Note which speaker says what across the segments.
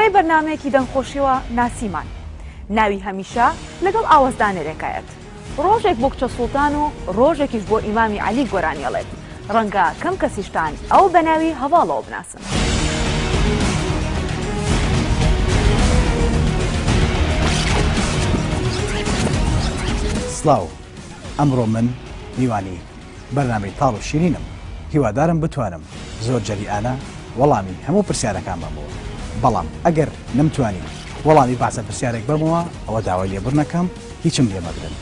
Speaker 1: ڕێی بەرنامەیەکی دەنگخۆشیەوە ناسیمان. ناوی هەمیشە لەگەڵ ئاوەزدانەرێکایەت. ڕۆژێک بۆ کچە سوڵتان و ڕۆژێکیش بۆ ئیمامی عەلی گۆرانی ئەڵێت. ڕەنگە کەم کەسیشتان ئەو بە ناوی هەڤاڵەوە بناسن.
Speaker 2: سڵاو، ئەمڕۆ من میوانی بەرنامەی تاڵ و شیرینم، هیوادارم بتوانم زۆر جەریئانە وەڵامی هەموو پرسیارەکان بەمەوە، بەڵام ئەگەر نەمتوانی وەڵامی بەعزە پرسیارێک بەمەوە ئەوە داوای لێبوردن ئەکەم هیچم لێ مەگرن،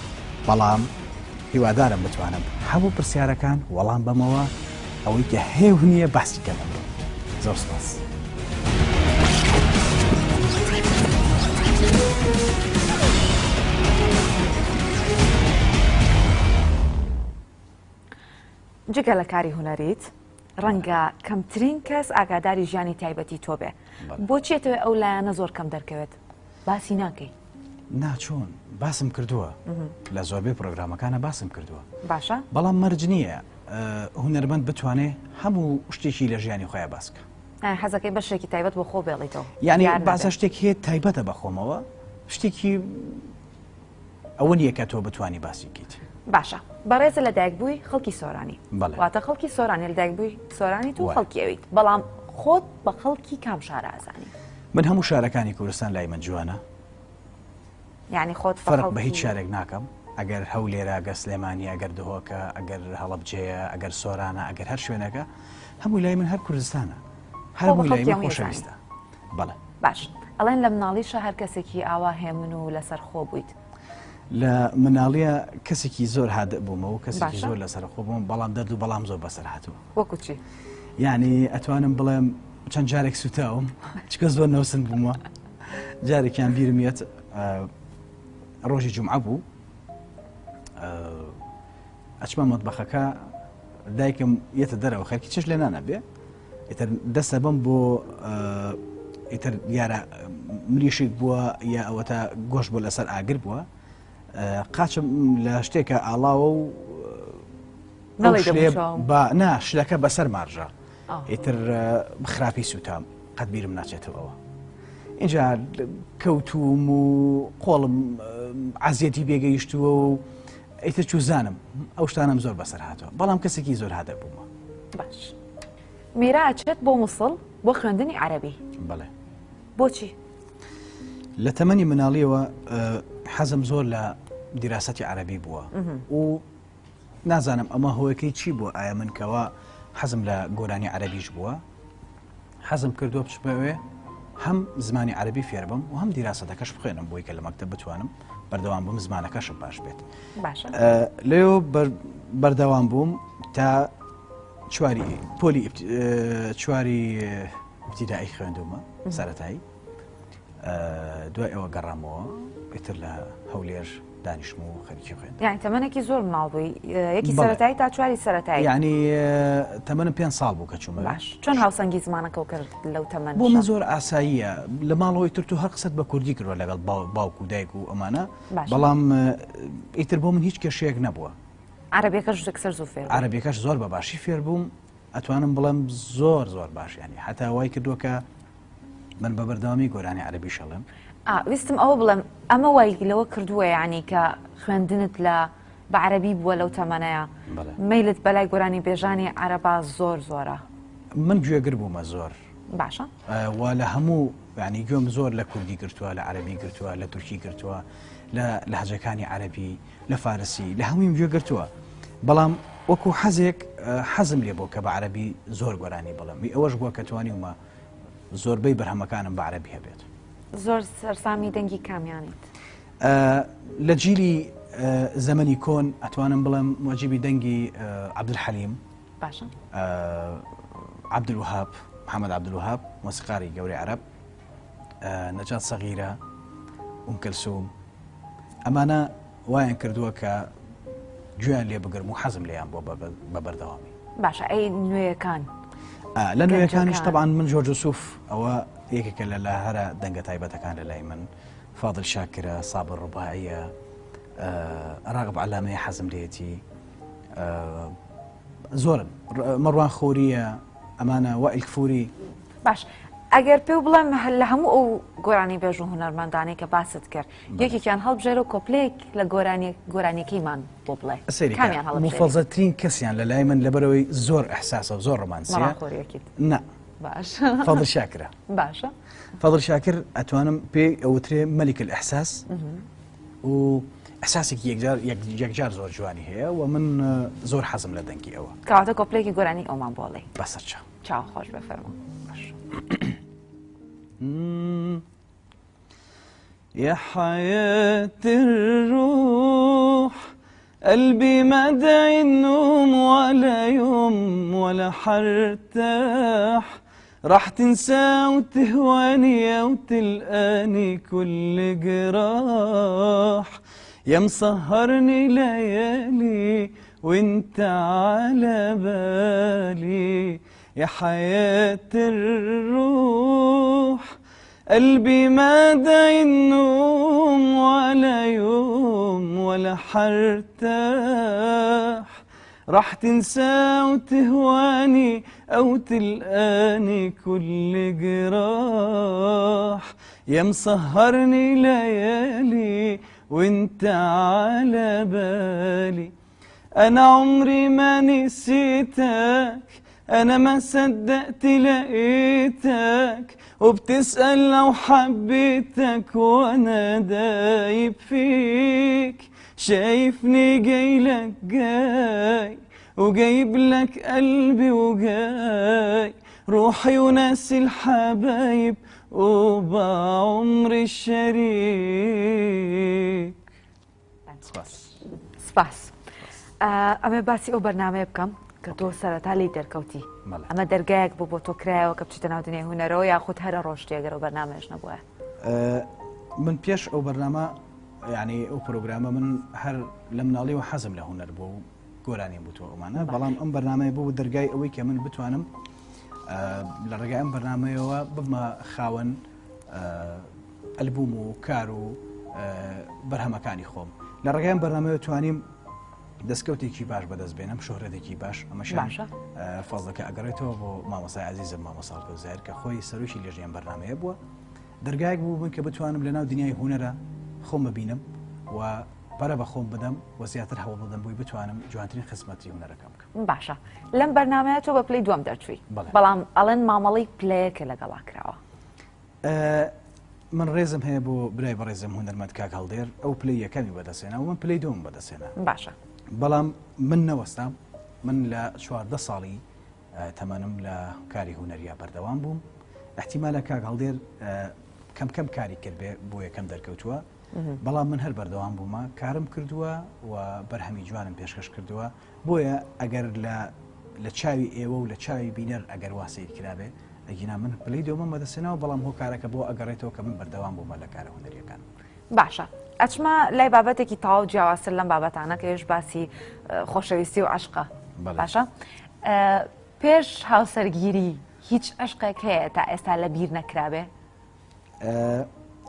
Speaker 2: بەڵام هیوادارم بتوانم هەموو پرسیارەکان وەڵام بەمەوە ئەوەی کە هەیە و نییە باسی کەم ئەمڕۆ. زۆر سپاس.
Speaker 1: جگە لە کاری هونەریت ڕەنگە کەمترین کەس ئاگاداری ژیانی تایبەتی تۆ بێ بۆچی ئەتەوێ ئەو لایەنە زۆر کەم دەرکەوێت باسی ناکەی؟
Speaker 2: نا چۆن باسم کردووە لە زۆربەی پرۆگرامەکانە باسم کردووە
Speaker 1: باشە
Speaker 2: بەڵام مەرج نییە هونەرمەند بتوانێ هەموو شتێکی لە ژیانی خۆیان باسکە
Speaker 1: حەزەکەی بەشێکی تایبەت بۆ خۆ بێڵیتەوە
Speaker 2: یعنی باسە شتێک هەیە تایبەتە بە خۆمەوە شتێکی ئەوە نییە کە تۆ بتانی باسی کەیت.
Speaker 1: باشە بەڕێزە لە دایک بووی خەڵکی سۆرانی واتە خەڵکی سۆرانی لە دایک بووی سۆرانی تو خەڵکی ئەویت بەڵام خۆت بە خەڵکی کام شارە ئازانی؟
Speaker 2: من هەموو شارەکانی کوردستان لای من جوانە.
Speaker 1: یعنی خۆت
Speaker 2: فەرق بە هیچ شارێک ناکەم ئەگەر هەولێرە ئەگەر سلێمانی ئەگەر دهۆکە ئەگەر هەڵەبجەیە ئەگەر سۆرانە ئەگەر هەر شوێنەکە هەموو لای من هەر کوردستانە هەر لای من خۆشەویستە بەڵێ.
Speaker 1: باش ئەڵێن لە مناڵیشا هەر کەسێکی ئاوا هێمن و لەسەر خۆ بوویت.
Speaker 2: لە مناڵیە کەسێکی زۆر هادئ بوومە و کەسێکی زۆر لەسەر خۆ بووم بەڵام دەرد و بەڵام زۆر بەسەر هاتووە.
Speaker 1: وەکو چی؟
Speaker 2: یعنی ئەتوانم بڵێم چەند جارێک سوتاوم چکە زۆر نەوسن بوومە جارێکیان بیرم یەت ڕۆژی جمعە بوو ئەچمە مەتبەخەکە دایکم یەتە دەرەوە خەرکی چش لێ نانە بێ ئیتر دەستە بم بۆ ئیتر دیارە مریشک بووە یا ئەوەتا گۆشت بۆ لەسەر ئاگر بووە قاچم لە شتێکە ئاڵاوە و با نا شلەکە بەسەر مارژە ئیتر خراپی سووتام قەت بیرم ناچێتەوە اینجا کەوتوم و قۆڵم عزیەتی بێگەیشتووە و ئیتر چوزانم ئەو شتانم زۆر بەسەر هاتووە بەڵام کەسێکی زۆر هادە بوومە
Speaker 1: باش میرا ئەچێت بۆ موسڵ بۆ خوێندنی عەرەبی.
Speaker 2: بەڵێ.
Speaker 1: بۆچی؟
Speaker 2: لە تەمەنی مناڵیەوە حەزم زۆر لە دیراسەتی عەرەبی بووە و نازانم ئەمە هۆیەکەی چی بووە ئایا من کەوا حەزم لە گۆرانی عەرەبیش بووە حەزم کردووە بچمە ئەوێ هەم زمانی عەربی فێربم و هەم دیراسەتەکەش بخوێنم بۆی کە لە مەکتەب بتوانم بەردەوام بم زمانەکەشم باش بێت لێو بەردەوام بووم تا چواری پۆلی چواری ابتدایی خوێندومە سەتایی دوای ئەوە گەڕامەوە ئیتر لە هەولێر دانیشم و خەریکی خوێند
Speaker 1: یعنی تەمەنێکی زۆر مناڵ بووی یەکی سەرەتایی تا چواری سەرەتایی
Speaker 2: یعنی تەمەنم پێ ساڵ بوو کە چوومە
Speaker 1: باش چۆن هاوسەنگی زمانەکە کرد لەو تەمەن
Speaker 2: بۆ من زۆر ئاساییە لە ماڵەوەی تر تو هەر قسەت بە کوردی کردوە لەگەڵ باوک و دایک و ئەمانە بەڵام ئیتر بۆ من هیچ کێشەیەک نەبووە
Speaker 1: عربیەکەش یەکسەر زوو فێر
Speaker 2: عربیەکەش زۆر بە باشی فێر بووم ئەتوانم بڵێم زۆر زۆر باش ینی حتا وای کردووە کە من بە بەردەوامی گۆرانی عەرەبیش ئەڵێم.
Speaker 1: ئا ویستم ئەوە بڵێم ئەمە وای لەوە کردووە یعنی کە خوێندنت لە بە عەرەبی بووە لەو تەمەنەیە مەیلت بەلای گۆرانی بێژانی عەرەبا زۆر زۆرە.
Speaker 2: من گوێگر بوومە زۆر.
Speaker 1: باشە.
Speaker 2: و لە هەموو ینی گوێم زۆر لە کوردی گرتووە لە عەرەبی گرتووە لە تورکی گرتووە لە لەهجەکانی عەرەبی لە فارسی لە هەموویم گوێ گرتووە بەڵام وەکو حەزێک حەزم لێ بۆ کە بە عەرەبی زۆر گۆرانی بڵێم ئەوەش بووە کە توانیومە زۆربەی بەرهەمەکانم بە عەرەبی هەبێت.
Speaker 1: زۆر سەرسامی دەنگی کامیانیت؟
Speaker 2: لە جیلی زەمەنی کۆن ئەتوانم بڵێم موعجیبی دەنگی عەبدولحەلیم
Speaker 1: باشە
Speaker 2: عەبدولوەهاب محەممەد عەبدولوەهاب مۆسیقاری گەورەی عەرەب نەجات سەغیرە ئوم کەلسوم ئەمانە وایان کردووە کە گوێیان لێ بگرم و حەزم لێیان بووە بە بەردەوامی.
Speaker 1: باشە ئەی نوێیەکان؟
Speaker 2: لە نوێیەکانیش تەبان من جۆرج وسوف ئەوە یەکێکە لە لە هەرە دەنگە تایبەتەکان لە لای من فادل شاکرە سابر ڕوباعیە ڕاغب عەلامەیە حەزم لێتی زۆرن مەڕوان خۆریە ئەمانە وائیل کفوری.
Speaker 1: باش. ئەگەر پێو بڵێم لە هەموو ئەو گۆرانی بێژ و هونەرمەندانەی کە باست کرد یەکێکیان هەڵبژێرە و کۆپلەیەک لە گۆرانی گۆرانیەکەیمان بۆ بڵێ کامیان هەڵبژێری؟
Speaker 2: موفەزەترین کەسیان لە لای من لەبەرەوەی زۆر ئیحساسە و زۆر ڕۆمانسیە
Speaker 1: مەڕاخۆریەکیت
Speaker 2: نا
Speaker 1: باش
Speaker 2: فەزل شاکرە
Speaker 1: باشە
Speaker 2: فەزل شاکر ئەتوانم پێی ئەوترێ مەلیک الئیحساس و ئیحساسێکی یەکجار یەکجار زۆر جوانی هەیە و من زۆر حەزم لە دەنگی ئەوە
Speaker 1: کەواتە کۆپلەیەکی گۆرانی ئەومان بۆ بڵێ
Speaker 2: بەسەر چاو
Speaker 1: چاو خۆش بێ فەرموو
Speaker 2: باش. يا حياة الروح قلبي ما دعي النوم ولا يوم ولا حرتاح راح تنسى وتهواني وتلقاني كل جراح يا مسهرني ليالي وانت على بالي يا حياة الروح قلبي ما دعي النوم ولا يوم ولا حرتاح راح تنسى وتهواني أو تلقاني كل جراح يا مسهرني ليالي وانت على بالي أنا عمري ما نسيتك أنا ما صدقت لقيتك وبتسأل لو حبيتك وأنا دايب فيك شايفني جايلك جاي وجايب لك قلبي وجاي روحي وناس الحبايب وبعمري الشريك سپاس.
Speaker 1: سپاس. ئەمێ باسی ئەو بەرنمەیە بکەم کە تۆ سەرەتا لێی دەرکەوتی ئەمە دەرگایەک بوو بۆ تۆ کرایەوە کە بچیتە ناو دنیای هونەرەوە یاخود هەرە ڕۆشتی ئەگەر ئەو بەرنامەیەش نەبووە؟
Speaker 2: من پێش ئەو بەرنامە یعنی ئەو پرۆگرامە من هەر لە مناڵیەوە حەزم لە هونەر بوو و گۆرانیم بوتەوە ئەمانە بەڵام ئەم بەرنمەیە بوو دەرگای ئەوەی کە من بتوانم لە ڕێگای ئەم بەرنمەیەوە ببمە خاوەن ئەلبوم و کار و بەرهەمەکانی خۆم لە ڕێگای ئەم بەرنمەیەوە توانیم دەستکەوتێکی باش بەدەست بێنم شۆهرەتێکی باش ئەمەش
Speaker 1: باشە.
Speaker 2: فەزڵەکە ئەگەڕێتەوە بۆ مامۆستای عەزیزم مامۆستا هەڵکەوت زاهیر کە خۆی سەرۆکی لێژنەی ئەم بەرنامەیە بووە دەرگایەک بوو بوون کە بتوانم لەناو دنیای هونەرە خۆم ببینم و پەرە بە خۆم بدەم و زیاتر هەوڵ بدەم بۆی بتوانم جوانترین خزمەتی هونەرەکەم بکەم.
Speaker 1: باشە لەم بەرنامەیە تۆ بە پلەی دووەم دەرچووی
Speaker 2: بەڵێ.
Speaker 1: بەڵام ئەڵێن مامەڵەی پلەیەکە لەگەڵا کراوە.
Speaker 2: من ڕێزم هەیە بۆ برای بەڕێزم هونەرمەند کاک هەڵدێر ئەو پلەی یەکەمی بەدەستهێنا و من پلەی دووەم بەدەستهێنا
Speaker 1: باشە
Speaker 2: بەڵام من نەوەستام من لە 14 ساڵی تەمەنم لە کاری هونەریا بەردەوام بووم احتیمالە کاک هەڵدێر کەم کەم کاری کردبێ بۆ یەکەم دەرکەوتووە بەڵام من هەر بەردەوام بوومە کارم کردووە و بەرهەمی جوانم پێشکەش کردووە بۆیە ئەگەر لە لە چاوی ئێوە و لە چاوی بینەر ئەگەر وا سەیر کرابێ ئەگینا من پلەی دووەمم بەدەستهێناوە بەڵام هۆکارەکە بۆ ئەگەڕێتەوە کە من بەردەوام بوومە لە کارە هونەرییەکان.
Speaker 1: باشە ئەچمە لای بابەتێکی تەواو جیاوازتر لەم بابەتانە کە ئێش باسی خۆشەویستی و عەشقە. باشە پێش هاوسەرگیری هیچ عەشقێک هەیە تا ئێستا لە بیر نەکرابێ؟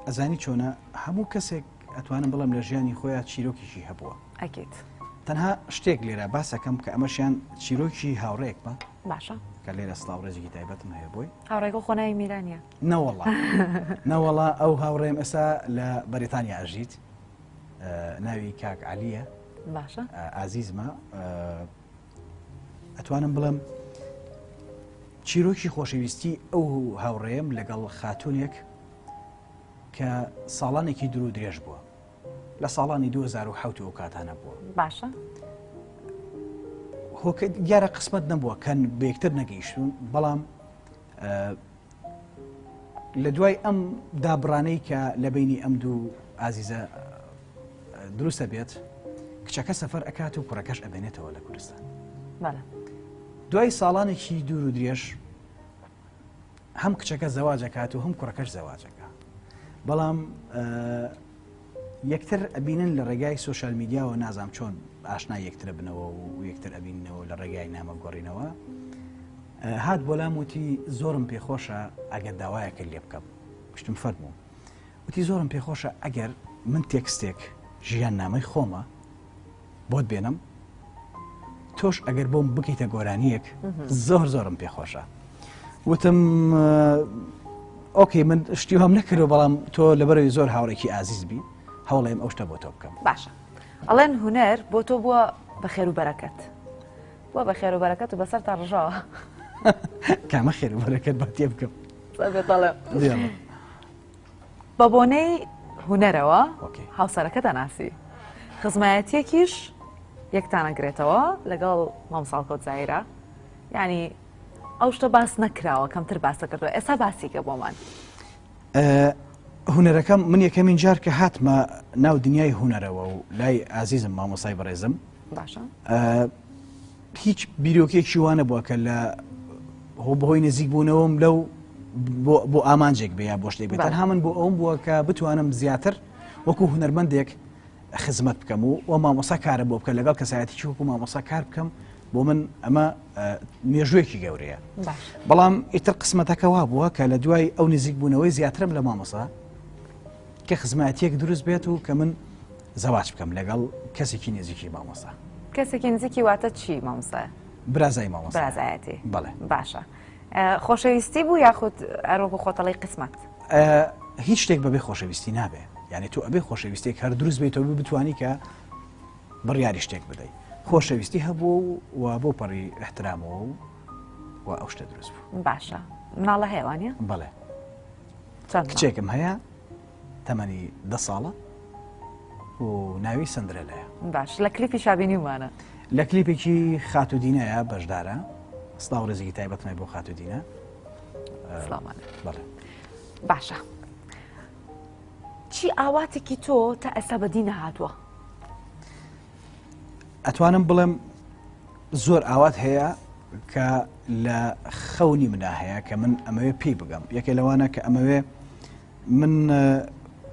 Speaker 2: ئەزانی چۆنە هەموو کەسێک ئەتوانم بڵێم لە ژیانی خۆیان چیرۆکیشی هەبووە
Speaker 1: ئەکیت
Speaker 2: تەنها شتێک لێرە باسەکەم کە ئەمەشیان چیرۆکی هاوڕێکمە
Speaker 1: باشە
Speaker 2: کە لێرە سڵاو ڕێزێکی تایبەتم هەیە بۆی
Speaker 1: هاوڕێکە خۆناوی میرانە
Speaker 2: نەوەڵا نەوەڵا ئەو هاوڕێم ئێستا لە بەریتانیا ئەژیت ناوی کاک علیە
Speaker 1: باشە
Speaker 2: ئازیزمە ئەتوانم بڵێم چیرۆکی خۆشەویستی ئەو هاوڕێم لەگەڵ خاتونێک کە ساڵانێکی درو درێژ بووە لە ساڵانی 2007 ئەو کاتانە بووە
Speaker 1: باشە
Speaker 2: هۆکە دیارە قسمەت نەبووە کەن بەیەکتر نەگەیشتون بەڵام لە دوای ئەم دابڕانەی کە لە بینی ئەم دوو ئازیزە دروستە بێت کچەکە سەفەر ئەکات و کوڕەکەش ئەبێنێتەوە لە کوردستان دوای ساڵانێکی دوور و درێژ هەم کچەکە زەواجەکات و هەم کوڕەکەش زەواجەکە بەڵام یەکتر ئەبینن لە ڕێگای سۆشیال میدیاوە نازام چۆن ئاشنا یەکترە بنەوە و یەکتر ئەبینەوە لە ڕێگای نامە گۆڕینەوە هات بۆلام وتی زۆرم پێخۆشە ئەگەر داوایەکە لێ بکەم شتم فەرموو وتی زۆرم پێخۆشە ئەگەر من تێکستێک ژیان نامەی خۆمە بۆت بێنم تۆش ئەگەر بۆم بکەیتە گۆرانیەک زۆر زۆرم پێخۆشە وتم okay من شتی هەم نەکردو بەڵام تۆ لەبەرەوەی زۆر هاوڕێکی ئازیز بی هەوڵێم ئەو شتە بۆ تۆ بکەم.
Speaker 1: باشە ئەڵێن هونەر بۆ تۆ بووە بە خێر و بەرەکەت بووە بە خێر و بەرەکەت و بەسەر تا ڕژاوە.
Speaker 2: کامە خێر و بەرەکەت با تێ بکەم.
Speaker 1: بە بۆنەی هونەرەوە هاوسەرەکەت ئەناسی خزمایەتیەکیش یەکتان ئەگرێتەوە لەگەڵ مامۆستا هەڵکەوت زاهیرە یعنی ئەو شتە باس نەکراوە کەمتر باسە کردووە ئێستا باسیکە بۆمان.
Speaker 2: هونەرەکەم من یەکەمین جار کە هاتمە ناو دنیای هونەرەوە و لای ئازیزم مامۆسای بەڕێزم
Speaker 1: باشە
Speaker 2: هیچ بیرۆکێکی وانە بووە کە لە هۆ بەهۆی نزیک بوونەوەم لەو بۆ ئامانجێک بێ یا بۆ شتێک بێت تەنها من بۆ ئەوم بووە کە بتوانم زیاتر وەکو هونەرمەندێک خزمەت بکەم و و مامۆسا کارە بۆ بکە لەگەڵ کەسایەتی وەکو مامۆسا کار بکەم بۆ من ئەمە مێژوویەکی گەورەیە بەڵام ئیتر قسمەتەکە وا بووە کە لە دوای ئەو نزیک بوونەوەی زیاترم لە مامۆسا کە خزمەتێک دروست بێت و کە من زەواج بکەم لەگەڵ کەسێکی نزیکی مامۆستا.
Speaker 1: کەسێکی نزیکی واتە چی مامۆستا؟
Speaker 2: برازای مامۆستا.
Speaker 1: برازایەتی.
Speaker 2: بەڵێ.
Speaker 1: باشە. خۆشەویستی بوو یاخود هەروەکو خۆتەڵی قسمەت؟
Speaker 2: هیچ شتێک بەبێ خۆشەویستی نابێ. یعنی تۆ ئەبێ خۆشەویستێک هەر دروست بێت تۆ بتوانی کە بڕیاری شتێک بدەیت. خۆشەویستی هەبوو و بۆ پەڕی احترامەوە و و ئەو شتە دروست بوو.
Speaker 1: باشە. مناڵە هەیە وانە؟
Speaker 2: بەڵێ. کچێکم هەیە تەمەنی دە ساڵە و ناوی سندرەلەیە.
Speaker 1: باش لە کلیپی شابینیمانە.
Speaker 2: لە کلیپێکی خاتوو دینایە بەشدارە سڵاو ڕێزێکی تایبەتمای بۆ خاتوو دینا.
Speaker 1: سڵاومان.
Speaker 2: بەڵێ.
Speaker 1: باشە چی ئاواتێکی تۆ تا ئێستا بەدی نەهاتووە؟
Speaker 2: ئەتوانم بڵێم زۆر ئاوات هەیە کە لە خەونی منا هەیە کە من ئەمەوێ پێی بگەم یەکێ لەوانە کە ئەمەوێ من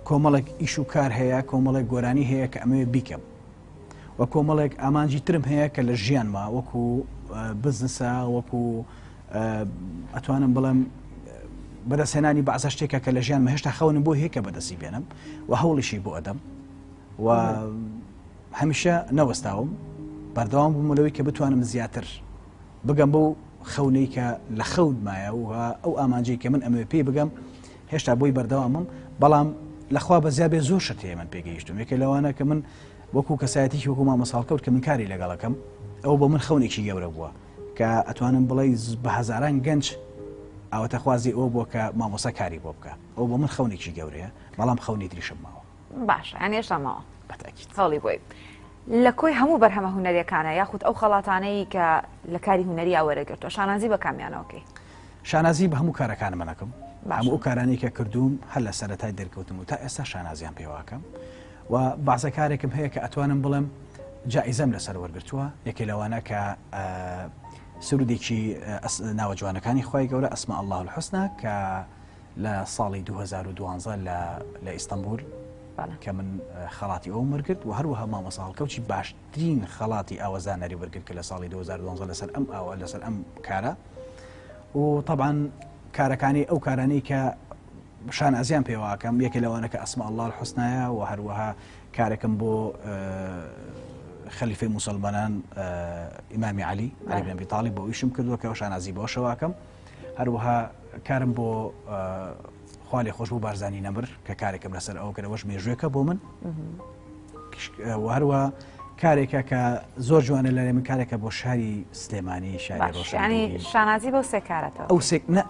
Speaker 2: کۆمەڵێک ئیش و کار هەیە کۆمەڵێک گۆرانی هەیە کە ئەمەوێ بیکەم و کۆمەڵێک ئامانجی ترم هەیە کە لە ژیانما وەکو بزنسە وەکو ئەتوانم بڵێم بەدەستهێنانی بەعزە شتێکە کە لە ژیانمە هێشتا خەونم بۆ هەیە کە بەدەستی بێنم و هەوڵیشی بۆ ئەدەم و هەمیشە نەوەستاوم بەردەوام بووم لەوەی کە بتوانم زیاتر بگەم بەو خەونەی کە لە خەونمایە و ئەو ئامانجەی کە من ئەمەوێ پێی بگەم هێشتا بۆی بەردەوامم بەڵام لەخوا بەزیا بێ زۆر شت هەیە من پێگەیشتم یەکێ لەوانە کە من وەکو کەسایەتیی وەکو مامۆستا هەڵکەوت کە من کاری لەگەڵەکەم ئەو بۆ من خەونێکی گەورە بووە کە ئەتوانم بڵێ بە هەزاران گەنج ئاواتەخوازی ئەوە بووە کە مامۆستا کاری بۆ بکە ئەو بۆ من خەونێکی گەورەیە بەڵام خەونی تریشم ماوە.
Speaker 1: باشە یان هێشتا ماوە
Speaker 2: بەتاکید
Speaker 1: هەوڵی بۆی لە کۆی هەموو بەرهەمە هونەریەکانە یاخود ئەو خەڵاتانەی کە لە کاری هونەریا وەرەگرتووە شانازی بە کامیانەوەکەی؟
Speaker 2: شانازی بە هەموو کارەکانمە نەکەم هەموو ئەو کارانەی کە کردووم هەر لە سەرەتای دەرکەوتم و تا ئێستا شانازیان پێواکەم و بازە کارێکم هەیە کە ئەتوانم بڵێم جائزەم لەسەر وەرگتووە یەکێ لەوانە کە سرودێکی ناوە جوانەکانی خی گەورە ئەسما الله الحسنى کە لە ساڵی 2012 لە لە ئیستەنبول کە من خەڵاتی ئەوم وەرگرت و هەروەها مامۆستا هەڵکەوچی باشترین خەڵاتی ئاوەزانەری وەرگرت کە لە ساڵی 2012 لەسەر ئەم ئاوە لەسەر ئەم کارە و طبعا کارەکانی ئەو کارانەی کە شانازیان پێواکەم یەکێ لەوانە کە ئەسما الله الحسنایە و هەروەها کارێکم بۆ خەلیفەی موسڵمانان ئیمامی علی علی بن ئەبی تاڵیب بۆ ئیشم کردووە کە شانازی بۆ شەواکەم هەروەها کارم بۆ خوا لێ خۆش بوو بارزانی نەمر کە کارێکم لەسەر ئەو کردەوەش مێژوێکە بۆ من و هەروە کارێکە کە زۆر جوانە لەێ من کارێکە بۆ شاری سلێمانی شاری
Speaker 1: ڕۆژانی شانازی بۆ سێکارەتەوە
Speaker 2: ئەو سێک نە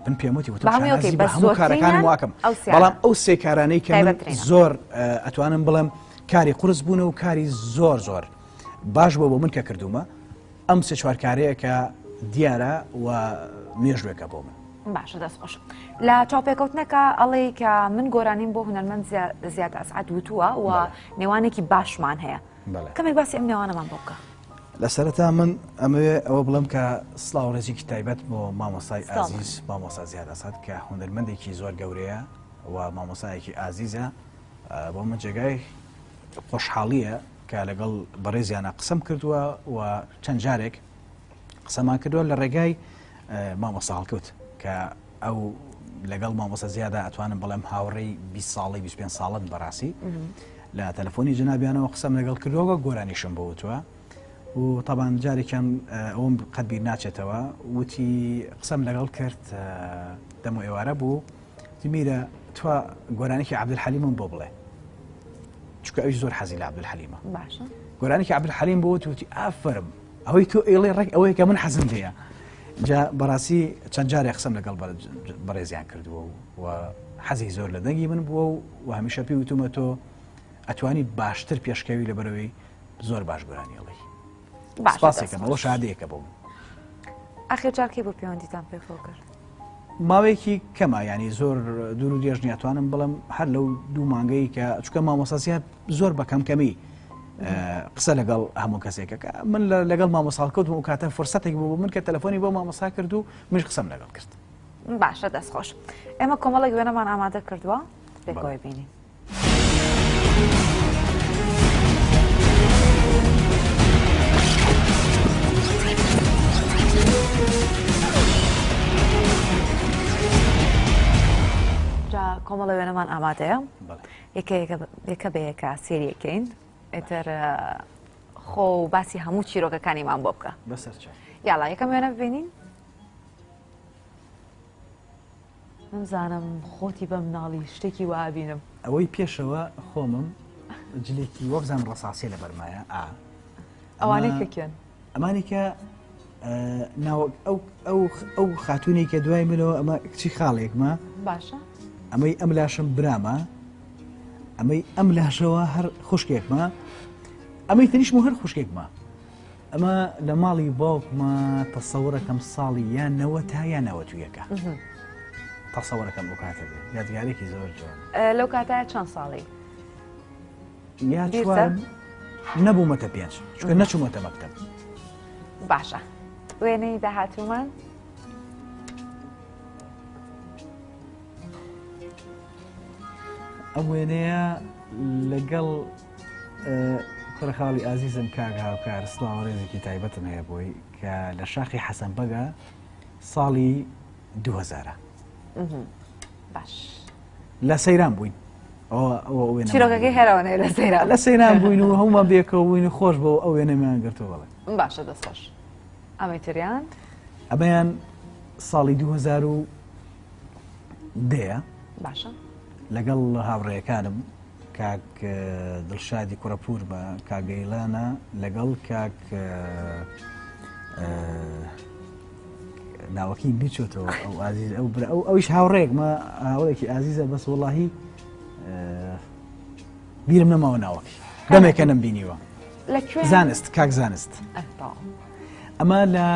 Speaker 2: من پێم وتی وتم شانازی بە هەموو کارەکانم واکەم بەڵام ئەو سێ کارانەی کە من زۆر ئەتوانم بڵێم کاری قورس بوون و کاری زۆر زۆر باش بۆ بۆ من کە کردومە ئەم سێ چوار کارەیە کە دیارە و مێژوێکە بۆ من.
Speaker 1: باشە دەست خۆش. لە چاوپێکەوتنەکە ئەڵێی کە من گۆرانیم بۆ هونەرمەند زیاد ئەسعەد وتووە و نێوانێکی باشمان هەیە. کەمێک باسی ئەم نێوانەمان بۆ بکە.
Speaker 2: لە سەرەتا من ئەمەوێ ئەوە بڵێم کە سڵاو ڕێزێکی تایبەت بۆ مامۆستای ئازیز مامۆستا زیاد ئەسعەد کە هونەرمەندێکی زۆر گەورەیە و مامۆستایەکی ئازیزە بۆ من جێگای خۆشحاڵیە کە لەگەڵ بەڕێزیانە قسەم کردووە و چەند جارێک قسەمان کردووە لە ڕێگای مامۆستا هەڵکەوت کە ئەو لەگەڵ مامۆستا زیادا ئەتوانم بڵێم هاوڕێی 20 ساڵی 25 ساڵن بەڕاستی لە تەلەفۆنی جنابیانەوە قسەم لەگەڵ کردووە گۆرانیشم بۆ وتووە و تەبان جارێکیان ئەوم قەت بیر ناچێتەوە وتی قسەم لەگەڵ کرد دەم و ئێوارە بوو. میرە توا گۆرانێکی عەبدولحەلیمم بۆ بڵێ چونکە ئەویش زۆر حەزی لە عەبدولحەلیمە
Speaker 1: باشە
Speaker 2: گۆرانێکی عەبدولحەلیم بۆ وت وتی ئافەرم ئەوەی تۆ ئێڵێ ڕێک ئەوەیە کە من حەزم لێیە جا بەڕاستی چەند جارێک قسەم لەگەڵ بەڕێزیان کردووە و حەزی زۆر لە دەنگی من بووە و هەمیشە پێی وتومە تۆ ئەتوانی باشتر پێشکەوی لەبەرەوەی زۆر باش گۆرانی ئەڵێی سپاسێکم ئەوە شادەیەکە بۆ من.
Speaker 1: ئاخر جار کەی بۆ پەیوەندیتان پێکەوە کرد؟
Speaker 2: ماوەیەکی کەمە ینی زۆر دوور و درێژ نیاتوانم بڵم هەر لەو دوو مانگەی کە چکە مامۆساسیە زۆر بە کەم کەمی قسە لەگەڵ هەموو کەسێکەکە من لەگەڵ مامۆساڵکەوت و کاتە فرسەتێک بوو من کە تەلەفۆنی بۆ مامۆسا کرد و منش قسەم لەگەڵ کرد.
Speaker 1: باشە دەست خۆش ئێمە کۆمەڵێک وێنەمان ئامادە کردووە پێکەوەی بینین. جا کۆمەڵە وێنەمان ئامادەیە یەکە بە یەکە سێریەکەین ئیتر خۆ باسی هەموو چیرۆکەکانیمان بۆ بکە یاڵا یەکەم وێنە ببینین نەمزانم خۆتی بە مناڵی شتێکی وا بینم.
Speaker 2: ئەوەی پێشەوە خۆمم جلێکی وەبزانم ڕەساسیە لەبەرمایە ئا
Speaker 1: ئەوانەی کە کێن؟
Speaker 2: ئەمانی کە ناوە ئەو ئەو ئەو خاتونێک کە دوای منەوە ئەمە کچی خاڵێکمە
Speaker 1: باشە
Speaker 2: ئەمەی ئەم لاشم برامە ئەمەی ئەم لاشەوە هەر خوشکێکمە ئەمەی تریشم و هەر خوشکێکمە ئەمە لە ماڵی باوکمە تەسەورەکەم ساڵی یان نەوەتا یا نەوەتویەکە تەسەورەکەم ئەو کاتە بێ یادگارێکی زۆر جوان
Speaker 1: لەو کاتە چەند ساڵی
Speaker 2: یا چوارم نەبوومەتە پێنج چونکە نەچوومەتە مەکتەب
Speaker 1: باشە وێنەی داهاتوومان
Speaker 2: ئەم وێنەیە لەگەڵ کوڕە خاڵی ئازیزم کاک هاوکار سڵاو ڕێزێکی تایبەتم هەیە بۆی کە لە شاخی حەسەن بەگە ساڵی 2000
Speaker 1: باش
Speaker 2: لە سەیران بووین
Speaker 1: چیرۆکەکەی هەرەوەنەیە لە سەیران
Speaker 2: لە سەیران بووین و هەمومان بێکەوە بووین و خۆش بۆ ئەو وێنەمان گرتووە بەڵێ
Speaker 1: باشە دەستخۆش ئەمەی تریان
Speaker 2: ئەمەیان ساڵی 2000 دەیە
Speaker 1: باشە
Speaker 2: لەگەڵ هاوڕێیەکانم کاک دڵشادی کوڕە پوورمە، کاک گەیلانە لەگەڵ کاک ناوەکەی بیرچۆتەوە ئەو ئازیز ئەو برا ئەو ئەویش هاوڕێکمە هاوڕێکی ئازیزە بەس وەڵاهی بیرم نەماوە ناوەکەی دەمێکە نەمبینیوە زانست کاک زانست ئەمە لە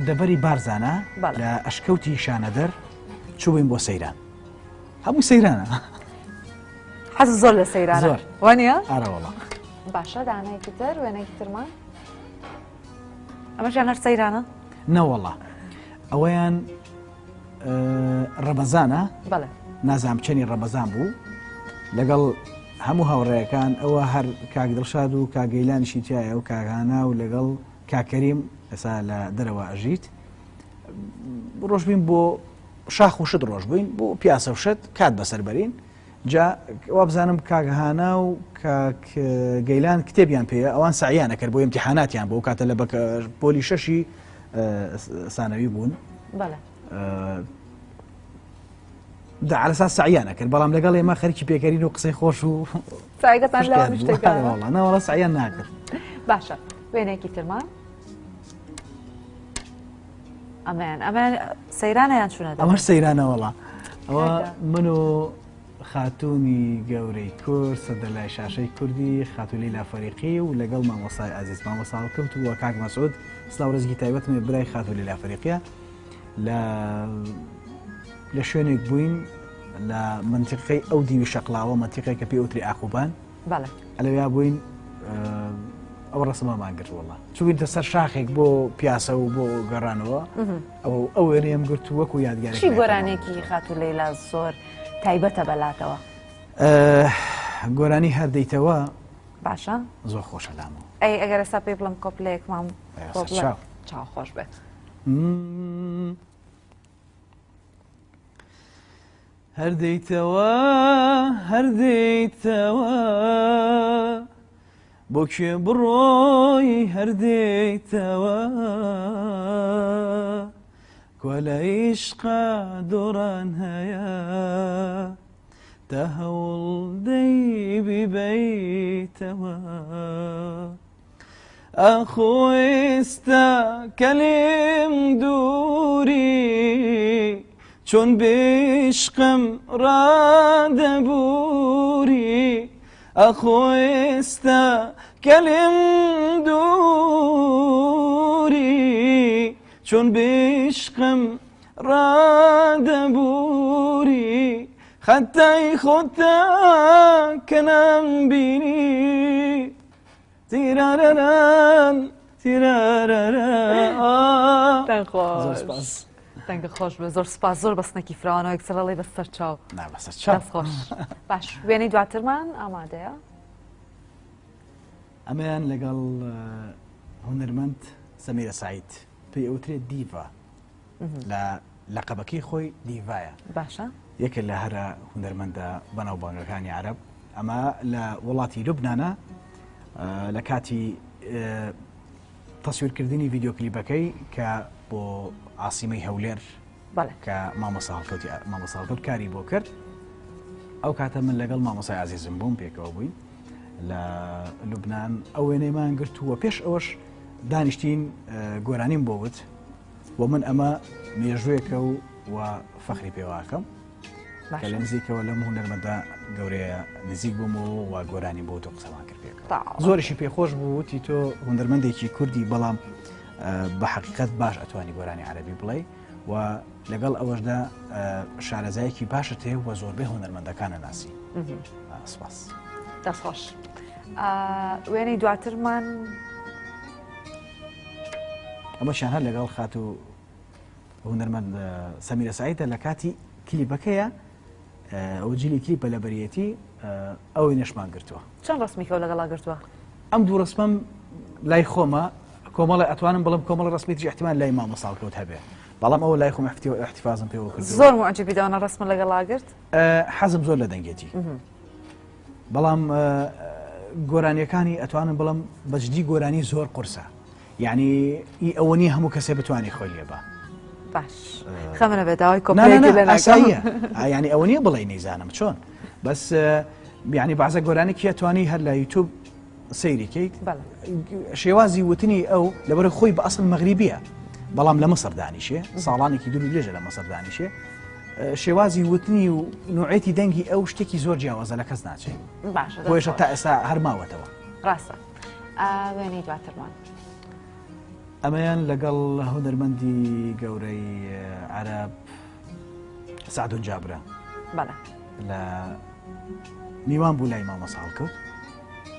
Speaker 2: دەبەری بارزانە لە ئەشکەوتی شانەدەر چووین بۆ سەیران هەموو سەیرانە
Speaker 1: حەز زۆر لە سەیرانە
Speaker 2: زۆر
Speaker 1: وانە
Speaker 2: ئارەوەڵا
Speaker 1: باشە دانایەکی تر وێنەیەکی ترمان ئەمەشیان هەر سەیرانە
Speaker 2: نەوەڵا ئەوەیان ڕەمەزانە
Speaker 1: بەڵێ
Speaker 2: نازانم چەنی ڕەمەزان بوو لەگەڵ هەموو هاوڕێیەکان ئەوە هەر کاک دڵشاد و کاک گەیلانیشی تایە و کاک هانا و لەگەڵ کاک کەریم ئێستا لە دەرەوە ئەژیت ڕۆژبین بۆ شاخ و شت ڕۆژ بووین بۆ پیاسە و شت کات بەسەر بەرین جا وابزانم کاک هانا و کاک گەیلان کتێبیان پێیە ئەوان سەعیان ئەکرد بۆ ئیمتیحاناتیان بۆ کاتە لە بەکە پۆلی شەشی سانەوی بوون
Speaker 1: بەڵێ
Speaker 2: دا على اساس سەعیان ئەکرد بەڵام لەگەڵ ئێمە خەریکی پێکەرین و قسەی خۆش و
Speaker 1: سایگەتان لە شتێکە
Speaker 2: ناوەڵا سەعیان ناکرد
Speaker 1: باشە وێنەیەکی ترمان ئەمەیان ئەمەیان سەیرانە یان چوونە
Speaker 2: ئەمەش سەیرانە وەڵا ئەوە من و خاتوونی گەورەی کورد سەدەلای شاشەی کوردی خاتوو لەیلا فەریقی و لەگەڵ مامۆستای ئازیز مامۆستا هەڵکەوت و کاک مەسعود سلاو ڕێزگی تایبەتم برای خاتوو لەیلا فەریقیە لە لە شوێنێک بووین لە منتیقەی ئەو دیوی شەقلاوە منتیقێک کە پێ ئوتری ئاقوبان
Speaker 1: بەڵێ
Speaker 2: ئەلەویا بووین ئەو ڕسمەمان گرت وڵا چوینتە سەر شاخێک بۆ پیاسە و بۆ گەڕانەوە ئەو ئەو وێنەیەم گرت وەکو یادگاری
Speaker 1: چی گۆرانێکی خاتوو لەیلا زۆر تایبەتە بەلاتەوە
Speaker 2: گۆرانی هەر دەیتەوە
Speaker 1: باشە
Speaker 2: زۆر خۆشە لامەوە
Speaker 1: ئەی ئەگەر ئێستا پێی بڵم کۆپلەیەکمان چاو خۆش بێت
Speaker 2: هەر دێیتەوە هەر دێیتەوە بۆ کوێ بڕۆی هەر دێیتەوە. کوا لە ئیشقا دۆڕان هەیە تا هەوڵ دەی بیبەیتەوە ئاخۆ ئێستا کە لێم دووری چۆن بێشقم ڕادەبووری ئاخۆ ئێستا کە لێم دووری چۆن بێشقم ڕادەبووری خەتای خۆتە کە نامبینی تیرارەران تیرارەرە
Speaker 1: دەنگ خۆش دەنگە خۆش بێ زۆر سپاس زۆر بەسنێکی فراوانەوە یەکسەر ئەڵێی بەسەر چاو
Speaker 2: نا بەسەر چاو
Speaker 1: دەست خۆش باش وێنەی دواترمان ئامادەیە
Speaker 2: ئەمەیان لەگەڵ هونەرمەند سەمیرە سعید پێی ئەوترێت دیڤا لە لەقەبەکەی خۆی دیڤایە
Speaker 1: باشە
Speaker 2: یەکێک لە هەرە هونەرمەندە بەناوبانگەکانی عەرەب ئەمە لە وڵاتی لوبنانە لە کاتی تەسویرکردنی ڤیددیو کلیپەکەی کە بۆ ئاسیمەی هەولێر کە مامۆستا هەڵکەوتی مامۆستا هەڵکەوت کاری بۆ کرد ئەو کاتە من لەگەڵ مامۆسای ئازیزم بووم پێکەوە بووین لە لوبناان ئەو وێنەیمان گرتووە پێش ئەوەش دانیشتین گۆرانیم بۆ وت و من ئەمە مێژوویەکە و و فەخری پێواکەم کە لە نزیکەوە لەم هونەرمەندە گەورەیە نزیک بوومەوە و گۆرانی بۆ تۆ قسەمان کرد پێکەوە زۆریشی پێخۆش بوو وتی تۆ هونەرمەندێکی کوردی بەڵام بە حقیقت باش ئەتوانی گۆرانی عەربی بڵێ و لەگەڵ ئەوەشدا شارەزایەکی باشت هەیە و زۆربەی هونەرمەندەکانە ناسی سپاس
Speaker 1: دەستخۆش وێنەی دواترمان
Speaker 2: ئەمەشیان هەر لەگەڵ خاتوو هونەرمەند سەمیرە سعیدە لە کاتی کلیپەکەیە ئەو جلی کلیپە لە بەریەتی ئەوەی نەشمان گرتووە
Speaker 1: چەند ڕسمیکەوە لەگەڵا گرتووە
Speaker 2: ئەم دوو ڕسمم لای خۆمە کۆمەڵی ئەتوانم بڵم کۆمەڵ ڕسمی تری احتمال لای مامۆستا هەڵکەوت هەبێ بەڵام ئەوە لای خۆم احتفاظم پێوە کرد
Speaker 1: زۆر معجبی داوانە ڕسمە لەگەڵا گرت
Speaker 2: حەزم زۆر لە دەنگێتی بەڵام گۆرانیەکانی ئەتوانم بڵم بەجدی گۆرانی زۆر قورسە یعنی ئی ئەوە نیە هەموو کەسێ بتوانێت خۆی لێ بە
Speaker 1: باش خەمنە بێ داوای کۆپلەیەکی لێ
Speaker 2: ئاساییە یعنی ئەوە نیە بڵێ نەیزانم چۆن بەس یعنی بازە گۆرانی کێ توانی هەر لە یوتوب سەیری کەیت شێوازی وتنی ئەو لەبەر خۆی بە ئەسڵ مەغریبیە بەڵام لە مەسەر دانیشێ ساڵانێکی دوور درێژە لە مەسەر دانیشێ شێوازی وتنی و نوعێتی دەنگی ئەو شتێکی زۆر جیاوازە لە کەس ناچێت
Speaker 1: باشە
Speaker 2: بۆیشە تا ئێستا هەر ماوەتەوە
Speaker 1: ڕاستە وێنەی دواترمان.
Speaker 2: ئەمەیان لەگەڵ هونەرمەندی گەورەی عەرەب سعدون جابرە
Speaker 1: بەڵێ
Speaker 2: لە میوان بوو لای مامۆستا هەڵکەوت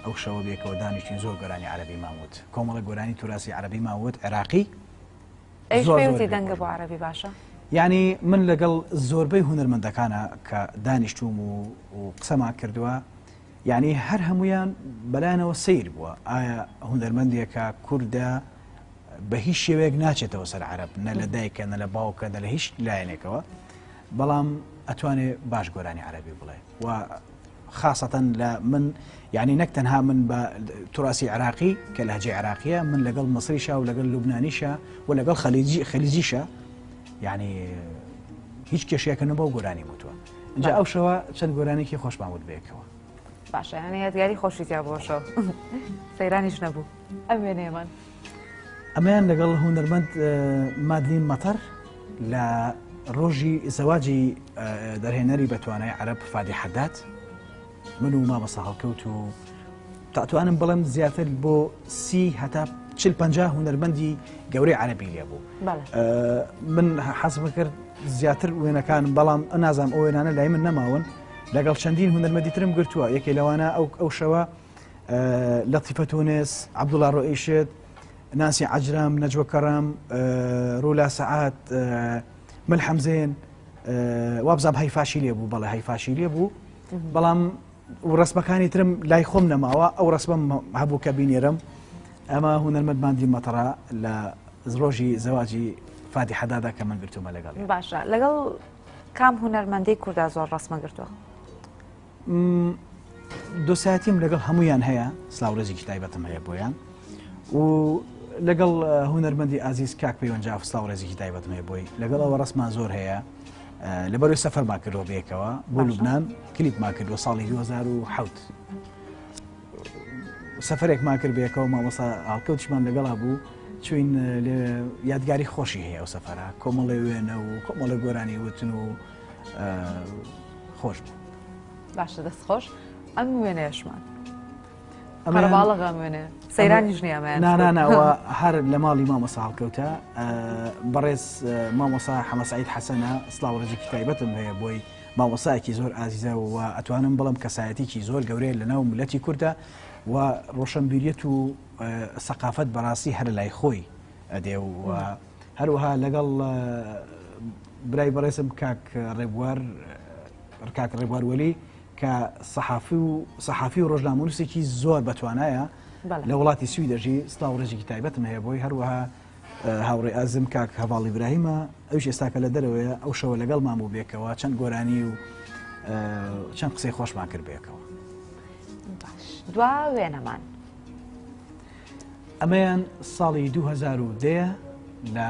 Speaker 2: ئەو شەوە بێکەوە دانیشتین زۆر گۆرانی عەرەبی ماوت کۆمەڵە گۆرانی توراسی عەرەبی ماوت عێراقی
Speaker 1: زۆر دەنگە بۆ عەرەبی باشە
Speaker 2: یعنی من لەگەڵ زۆربەی هونەرمەندەکانە کە دانیشتوم و قسەمان کردووە یانی هەر هەموویان بەلایانەوە سەیر بووە ئایا هونەرمەندێکە کوردە بە هیچ شێوەیەک ناچێتەوە سەر عەرەب نە لە دایکە نە لە باوکە نە لە هیچ لایەنێکەوە بەڵام ئەتوانێ باش گۆرانی عەرەبی بڵێ و خاصەتەن لە من یعنی نەک تەنها من بە توراسی عراقی کە لەهجەی عراقیە من لەگەڵ مصریشا و لەگەڵ لوبنانیشا و لەگەڵ خەلیجی خەلیجیشە یعنی هیچ کێشەیەکە نەبوو گۆرانی وتووە جا ئەو شەوە چەند گۆرانێکی خۆشمان وت بەیەکەوە.
Speaker 1: باشە یانە یادگاری خۆشی تیا بۆ شەو سەیرانیش نەبوو ئەم وێنەیەمان.
Speaker 2: ئەمەیان لەگەڵ هونەرمەند مادلین مەتەر لە ڕۆژی زەواجی دەرهێنەری بەتوانای عەرەب فادی حەداد من و مامۆستا هەڵکەوت و تاتوانم بڵێم زیاتر بۆ سی هەتا چل پ هونەرمەندی گەورەی عەربی لێ بوو من حەزم کرد زیاتر وێنەکانم بەڵام نازانم ئەو وێنانە لای من نەماون لەگەڵ چەندین هونەرمەندی ترم گرتووە یەکێ لەوانە ئەو ئەو شەوە لەتیفە تونس عەبدوڵا ڕۆیشت ناسی عەجرەم نەجوە کەڕەم ڕولا سەعات ملحەم زێن وابزانام هەیفاشی لێ بوو بەڵێ هەیفاشی لێ بوو بەڵام و ڕسمەکانی ترم لای خۆم نەماوە ئەو ڕسمم هەبوو کە بینێرم ئەمە هونەرمەند مادی مەتەڕە لە ڕۆژی زەواجی فادی حەدادا کە من گرتوومە لەگەڵ.
Speaker 1: باشە لەگەڵ کام هونەرمەندەی کوردا زۆر ڕەسمە گرتووە؟
Speaker 2: دۆسایەتیم لەگەڵ هەمویان هەیە سلااو ڕێزێکی تایبەتم هەیە بۆیان و لەگەڵ هونەرمەندی ئازیز کاک پەیوەند جاف سڵاو ڕێزێکی تایبەتم هەیە بۆی، لەگەڵ ئەوە ڕەسمان زۆر هەیە لەبەرەوەی سەفەرمان کردووە بەیەکەوە بۆ لوبناان کلیپمان کردووە ساڵی 2007 سەفەرێکمان کرد بەیەکەوە مامۆسا هەڵکەوتیشمان لەگەڵا بوو چوین یادگاری خۆشی هەیە ئەو سەفەرە کۆمەڵێ وێنە و کۆمەڵە گۆرانی وتن و خۆش بوو.
Speaker 1: باشە دەست خۆش ئەم وێنەیەشمان قەرەباڵغ ئەم وێنەیە سەیرانیش نییە ئەمەیان
Speaker 2: نا نا نا ئەوە هەر لە ماڵی مامۆستا هەڵکەوتە بەڕێز مامۆستا حەمەسعید حەسەنە سڵاو ڕێزێکی تایبەتم هەیە بۆی مامۆسایەکی زۆر ئازیزە و ئەتوانم بڵم کەسایەتێکی زۆر گەورەیە لە ناو ملەتی کوردە و ڕۆشنبیریەت و سەقافەت بەڕاستی هەر لای خۆی ئەدێ و هەروەها لەگەڵ برای بەڕێزم کاک ڕێبوار کاک ڕێبوار وەلی کە سەحافی و سەحافی و ڕۆژنامەنووسێکی زۆر بەتوانایە لە وڵاتی سوی دەژی سڵاو ڕێزێکی تایبەتم هەیە بۆی هەروەها هاوڕێ ئازم کاک هەواڵ ئیبراهیمە ئەوش ئێستاکە لە دەرەوەیە ئەو شەوە لەگەڵمان بوو بێکەوە چەند گۆرانی و چەند قسەی خۆشمان کرد بێکەوە
Speaker 1: باش دوا وێنەمان
Speaker 2: ئەمەیان ساڵی 2010 لە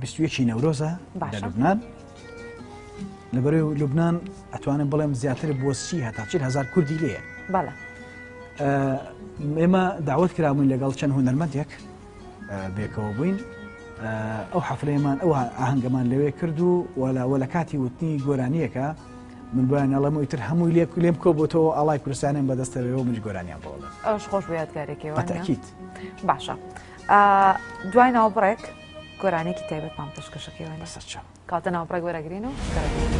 Speaker 2: 21 نەورۆزە لە لوبناان لەبەرەی لوبناان ئەتوانم بڵێم زیاتر بۆ سی هەتا چل هزار کوردی لێیە
Speaker 1: بەڵێ
Speaker 2: ئێمە داوت کرابووین لەگەڵ چەند هونەرمەندێک بێکەوە بووین ئەو حەفلەیەمان ئەو ئاهەنگەمان لەوێ کرد و وەلاوە لە کاتی وتنی گۆرانیەکە من بۆیان ئەڵێم و ئیتر هەمووی لێک لێم کۆ بۆتەوە ئاڵای کوردستانیان بەدەستەوەیەوە منیش گۆرانیان بۆ ئەڵێم.
Speaker 1: ئەوش خۆش بۆ یادگارێکی وانیە؟
Speaker 2: بەتەکید.
Speaker 1: باشە دوای ناوبڕێک گۆرانێکی تایبەتمان پێشکەشەکەی وانیە؟
Speaker 2: بەسەرچاو.
Speaker 1: کاتە ناوبڕێک وەرەگرین و گەڕێینەوە.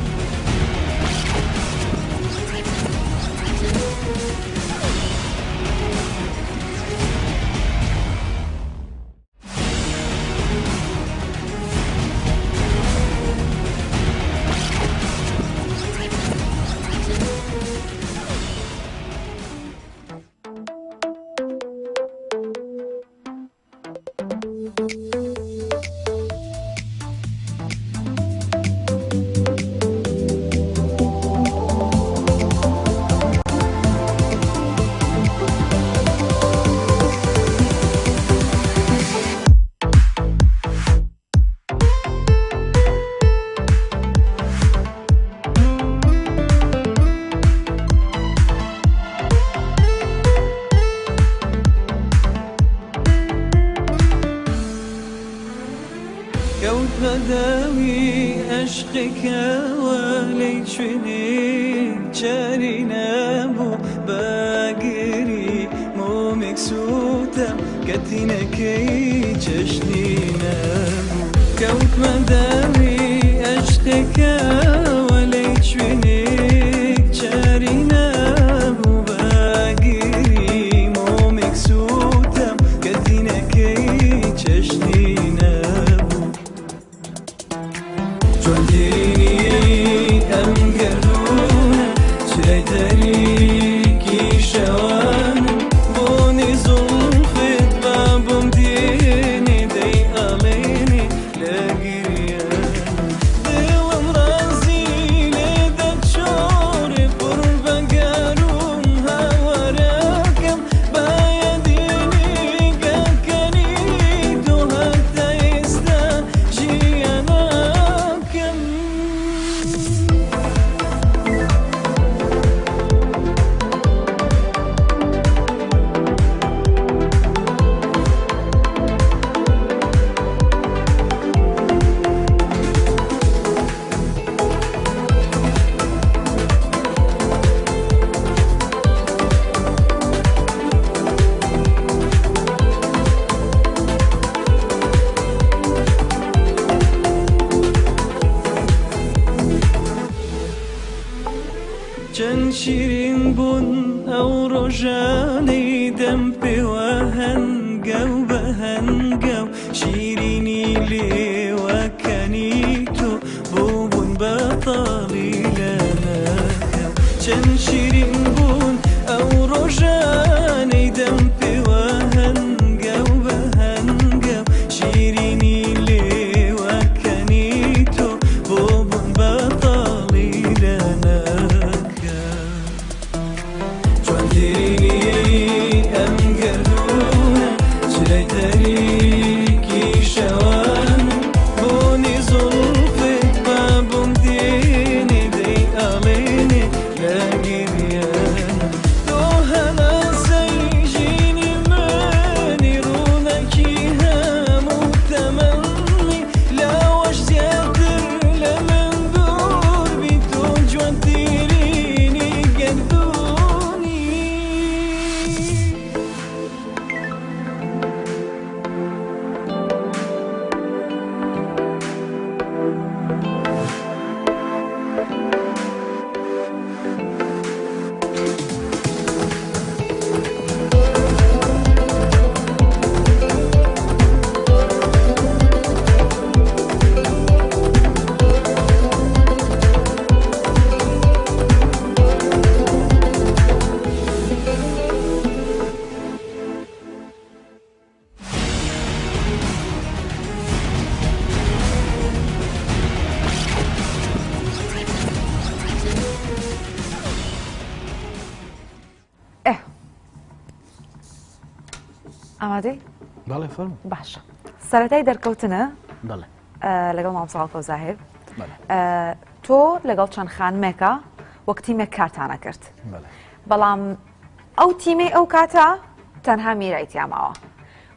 Speaker 3: کەوتمە داوی ئەشقێکەوە لێی چوێنێ چاری نەبوو باگری مۆمێک سووتام کە تینەکەی چەشنی نەبوو کەوتمە داوی ئەشقێکەوە لێی چوێنێ چاری نەبوو باگری مۆمێک سووتام کە تینەکەی چەشنی نەبوو جوانترینی ئەم گەردوونە چرای تاریکی شەوانم بۆنی زوڵفت با بۆم دێنێ دەی ئەڵێنێ لە گریانم دڵم ڕازی لێ دەچۆڕێ پڕ بە گەروم هاوارەکەم بایەدێنێ گەکەنی تۆ هەتا ئێستا ژیانەکەم. چەند شیرین بوون ئەو ڕۆژانەی دەم پێوە هەنگاو بە هەنگاو شیرینی لێوەکانی تۆ بۆ بوون بە تاڵی لە ناکاو چەند شیرین بوون ئەو ڕۆژانەی دەم پێوە هەنگاو بە هەنگاو شیرینی لێوەکانی تۆ بۆ بوون بە تاڵی لە ناکاو جوانترینی ئەم گەردوونە چرای تاریکی.
Speaker 1: ئامادەی؟
Speaker 2: بەڵێ فەرموو.
Speaker 1: باشە سەرەتای دەرکەوتنە
Speaker 2: بەڵێ
Speaker 1: لەگەڵ مامۆستا هەڵکەوت زاهیر تۆ لەگەڵ چەند خانمێکە وەک تیمێک کارتانە کرد بەڵام ئەو تیمەی ئەو کاتە تەنها میرای تیاماوە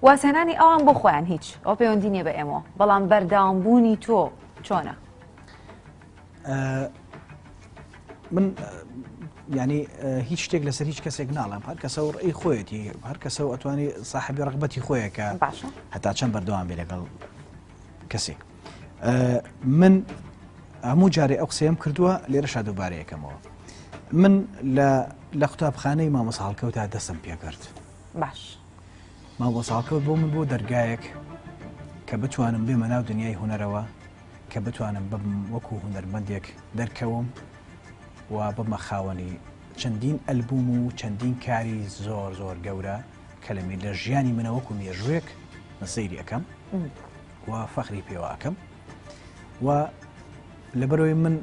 Speaker 1: وازهێنانی ئەوان بۆ خۆیان هیچ ئەو پەیوەندی نییە بە ئێمەوە بەڵام بەردەوام بوونی تۆ چۆنە؟
Speaker 2: من ینی هیچ شتێک لەسەر هیچ کەسێک ناڵێم هەر کەسە و ڕێی خۆیەتی هەر کەسە و ئەتوانی ساحبی ڕغبەتی خۆیەکە
Speaker 1: باشە
Speaker 2: هەتا چەند بەردەوام بێ لەگەڵ کەسێک من هەموو جارێ ئەو قسەیەم کردووە لێرەشا دووبارەیەکەمەوە من لە قوتابخانەی مامۆستا هەڵکەوتا دەستم پێکرد
Speaker 1: باش
Speaker 2: مامۆستا هەڵکەوت بۆ من بۆ دەرگایەک کە بتوانم بێمە ناو دنیای هونەرەوە کە بتوانم ببم وەکو هونەرمەندێک دەرکەوم و ببمە خاوەنی چەندین ئەلبوم و چەندین کاری زۆر زۆر گەورە کە لە لە ژیانی منە وەکو مێژووێک من سەیری ئەەکەم و فەخری پێوە ئەەکەم و لەبەرەوەی من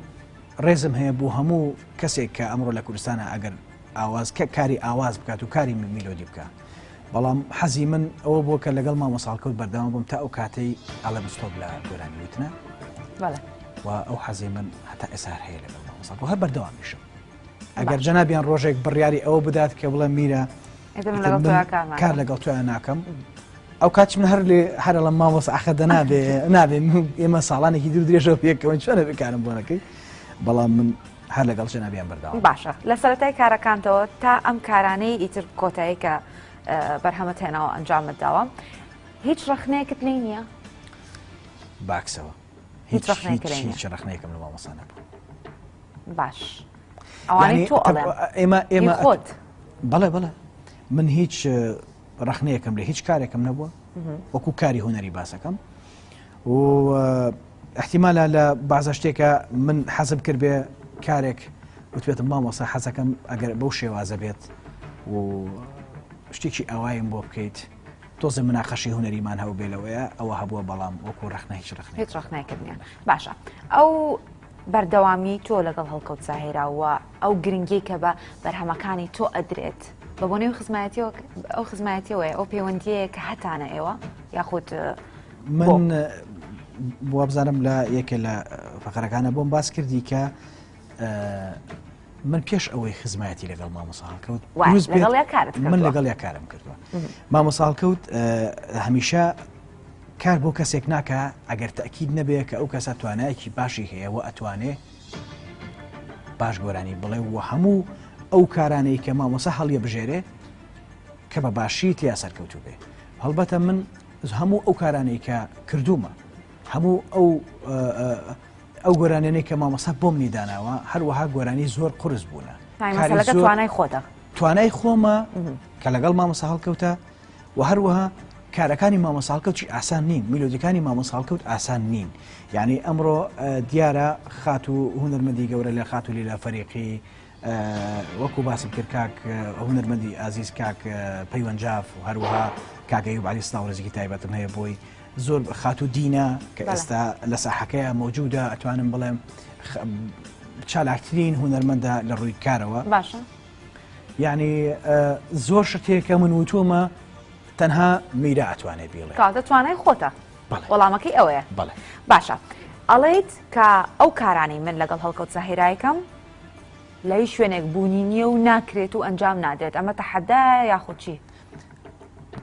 Speaker 2: ڕێزم هەیە بۆ هەموو کەسێک کە ئەمڕۆ لە کوردستانە ئەگەر ئاواز کە کاری ئاواز بکات و کاری میلۆدی بکە بەڵام حەزی من ئەوە بووە کە لەگەڵ مامۆستا هەڵکەوت بەردەوام بم تا ئەو کاتەی ئەڵێم stop لە گۆرانی وتنە و ئەو حەزی من هەتا ئێستا هەیە لەگەڵ مامۆستا هەر بەردەوامیشم ئەگەر جەنابیان ڕۆژێک بڕیاری ئەوە بدات کە بڵێ میرە کار لەگەڵ تۆیان ناکەم ئەو کات من هەر لێ هەر لە مامۆستا ئاخە دەنابێ نابێ ئێمە ساڵانێکی دوور درێژەوە پێکەوەین چۆنە بکارم بۆ نەکەی بەڵام من هەر لەگەڵ جەنابیان بەردەوام.
Speaker 1: باشە لە سەرەتای کارەکانتەوە تا ئەم کارانەی ئیتر کۆتایی کە بەرهەمت هێناوە ئەنجامت داوە هیچ ڕەخنەیەکت لێی نییە؟
Speaker 2: باکسەوە
Speaker 1: هیچ ڕەخنەیەکت لێی نییە؟
Speaker 2: هیچ ڕەخنەیەکم لە مامۆستا نەبوو.
Speaker 1: باش ئەوانەی تۆ ئەڵێم
Speaker 2: ئێمە ئێمە
Speaker 1: خۆت
Speaker 2: بەڵێ بەڵێ من هیچ ڕەخنەیەکم لە هیچ کارێکم نەبووە وەکو کاری هونەری باسەکەم و احتیمالە لە بازە شتێکە من حەزم کرد بێ کارێک وتبێتم مامۆسا حەزەکەم ئەگەر بەو شێوازە بێت و شتێکی ئاوایم بۆ بکەیت تۆزە مناقەشی هونەریمان هەو بێ لەوەیە ئەوە هەبووە بەڵام وەکو ڕەخنە هیچ ڕەخنە
Speaker 1: هیچ ڕەخنەیەکت نییە باشە ئەو بەردەوامی تۆ لەگەڵ هەڵکەوت زاهێرا و ئەو گرنگی کە بە بەرهەمەکانی تۆ ئەدرێت بە بۆنەی خزمایەتیەوە ئەو خزمایەتیەوەیە ئەو پەیوەندیەیە کە هەتانە ئێوە یاخود
Speaker 2: من وابزانم لە یەکێ لە فەقەرەکانە بۆم باس کردی کە من پێش ئەوەی خزمایەتی لەگەڵ مامۆستا هەڵکەوت من لەگەڵ یا کارم کردووە مامۆستا هەڵکەوت هەمیشە کار بۆ کەسێک ناکە ئەگەر تاکیید نەبێ کە ئەو کەسە توانایەکی باشی هەیە و ئەتوانێ باش گۆرانی بڵێ و هەموو ئەو کارانەی کە مامۆسا هەڵیە بژێرێ کە بە باشی تیا سەرکەوتوو بێ هەڵبەتە من هەموو ئەو کارانەی کە کردوومە هەموو ئەو ئەو گۆرانیانەی کە مامۆستا بۆ منی داناوە هەروەها گۆرانی زۆر قورس بوونە
Speaker 1: توانای خۆتە
Speaker 2: توانای خۆمە کە لەگەڵ مامۆستا هەڵکەوتە و هەروەها کارەکانی مامۆستا هەڵکەوتی ئاسان نین میلۆدیەکانی مامۆستا هەڵکەوت ئاسان نین یعنی ئەمڕۆ دیارە خاتوو هونەرمەندی گەورە لە خاتوو لیلا فەریقی وەکو باسم کرد کاک هونەرمەندی ئازیز کاک پەیوەند جاف و هەروەها کاک ئەیوب عەلی سڵاو ڕێزێکی تایبەتم هەیە بۆی زۆر خاتوو دینا کە ئێستا لە ساحەکەیە مەوجودە ئەتوانم بڵێم چالاکترین هونەرمەندە لە ڕووی کارەوە
Speaker 1: باشە
Speaker 2: یعنی زۆر شتێکە من وتومە تەنها میرا ئەتوانێ بیڵێ
Speaker 1: کاتە توانای خۆتە وەڵامەکەی ئەوەیە باشە ئەڵێیت کە ئەو کارانەی من لەگەڵ هەڵکەوت زاهیرایکەم لە هیچ شوێنێک بوونی نییە و ناکرێت و ئەنجام نادرێت ئەمە تەحەدایە یاخود چی؟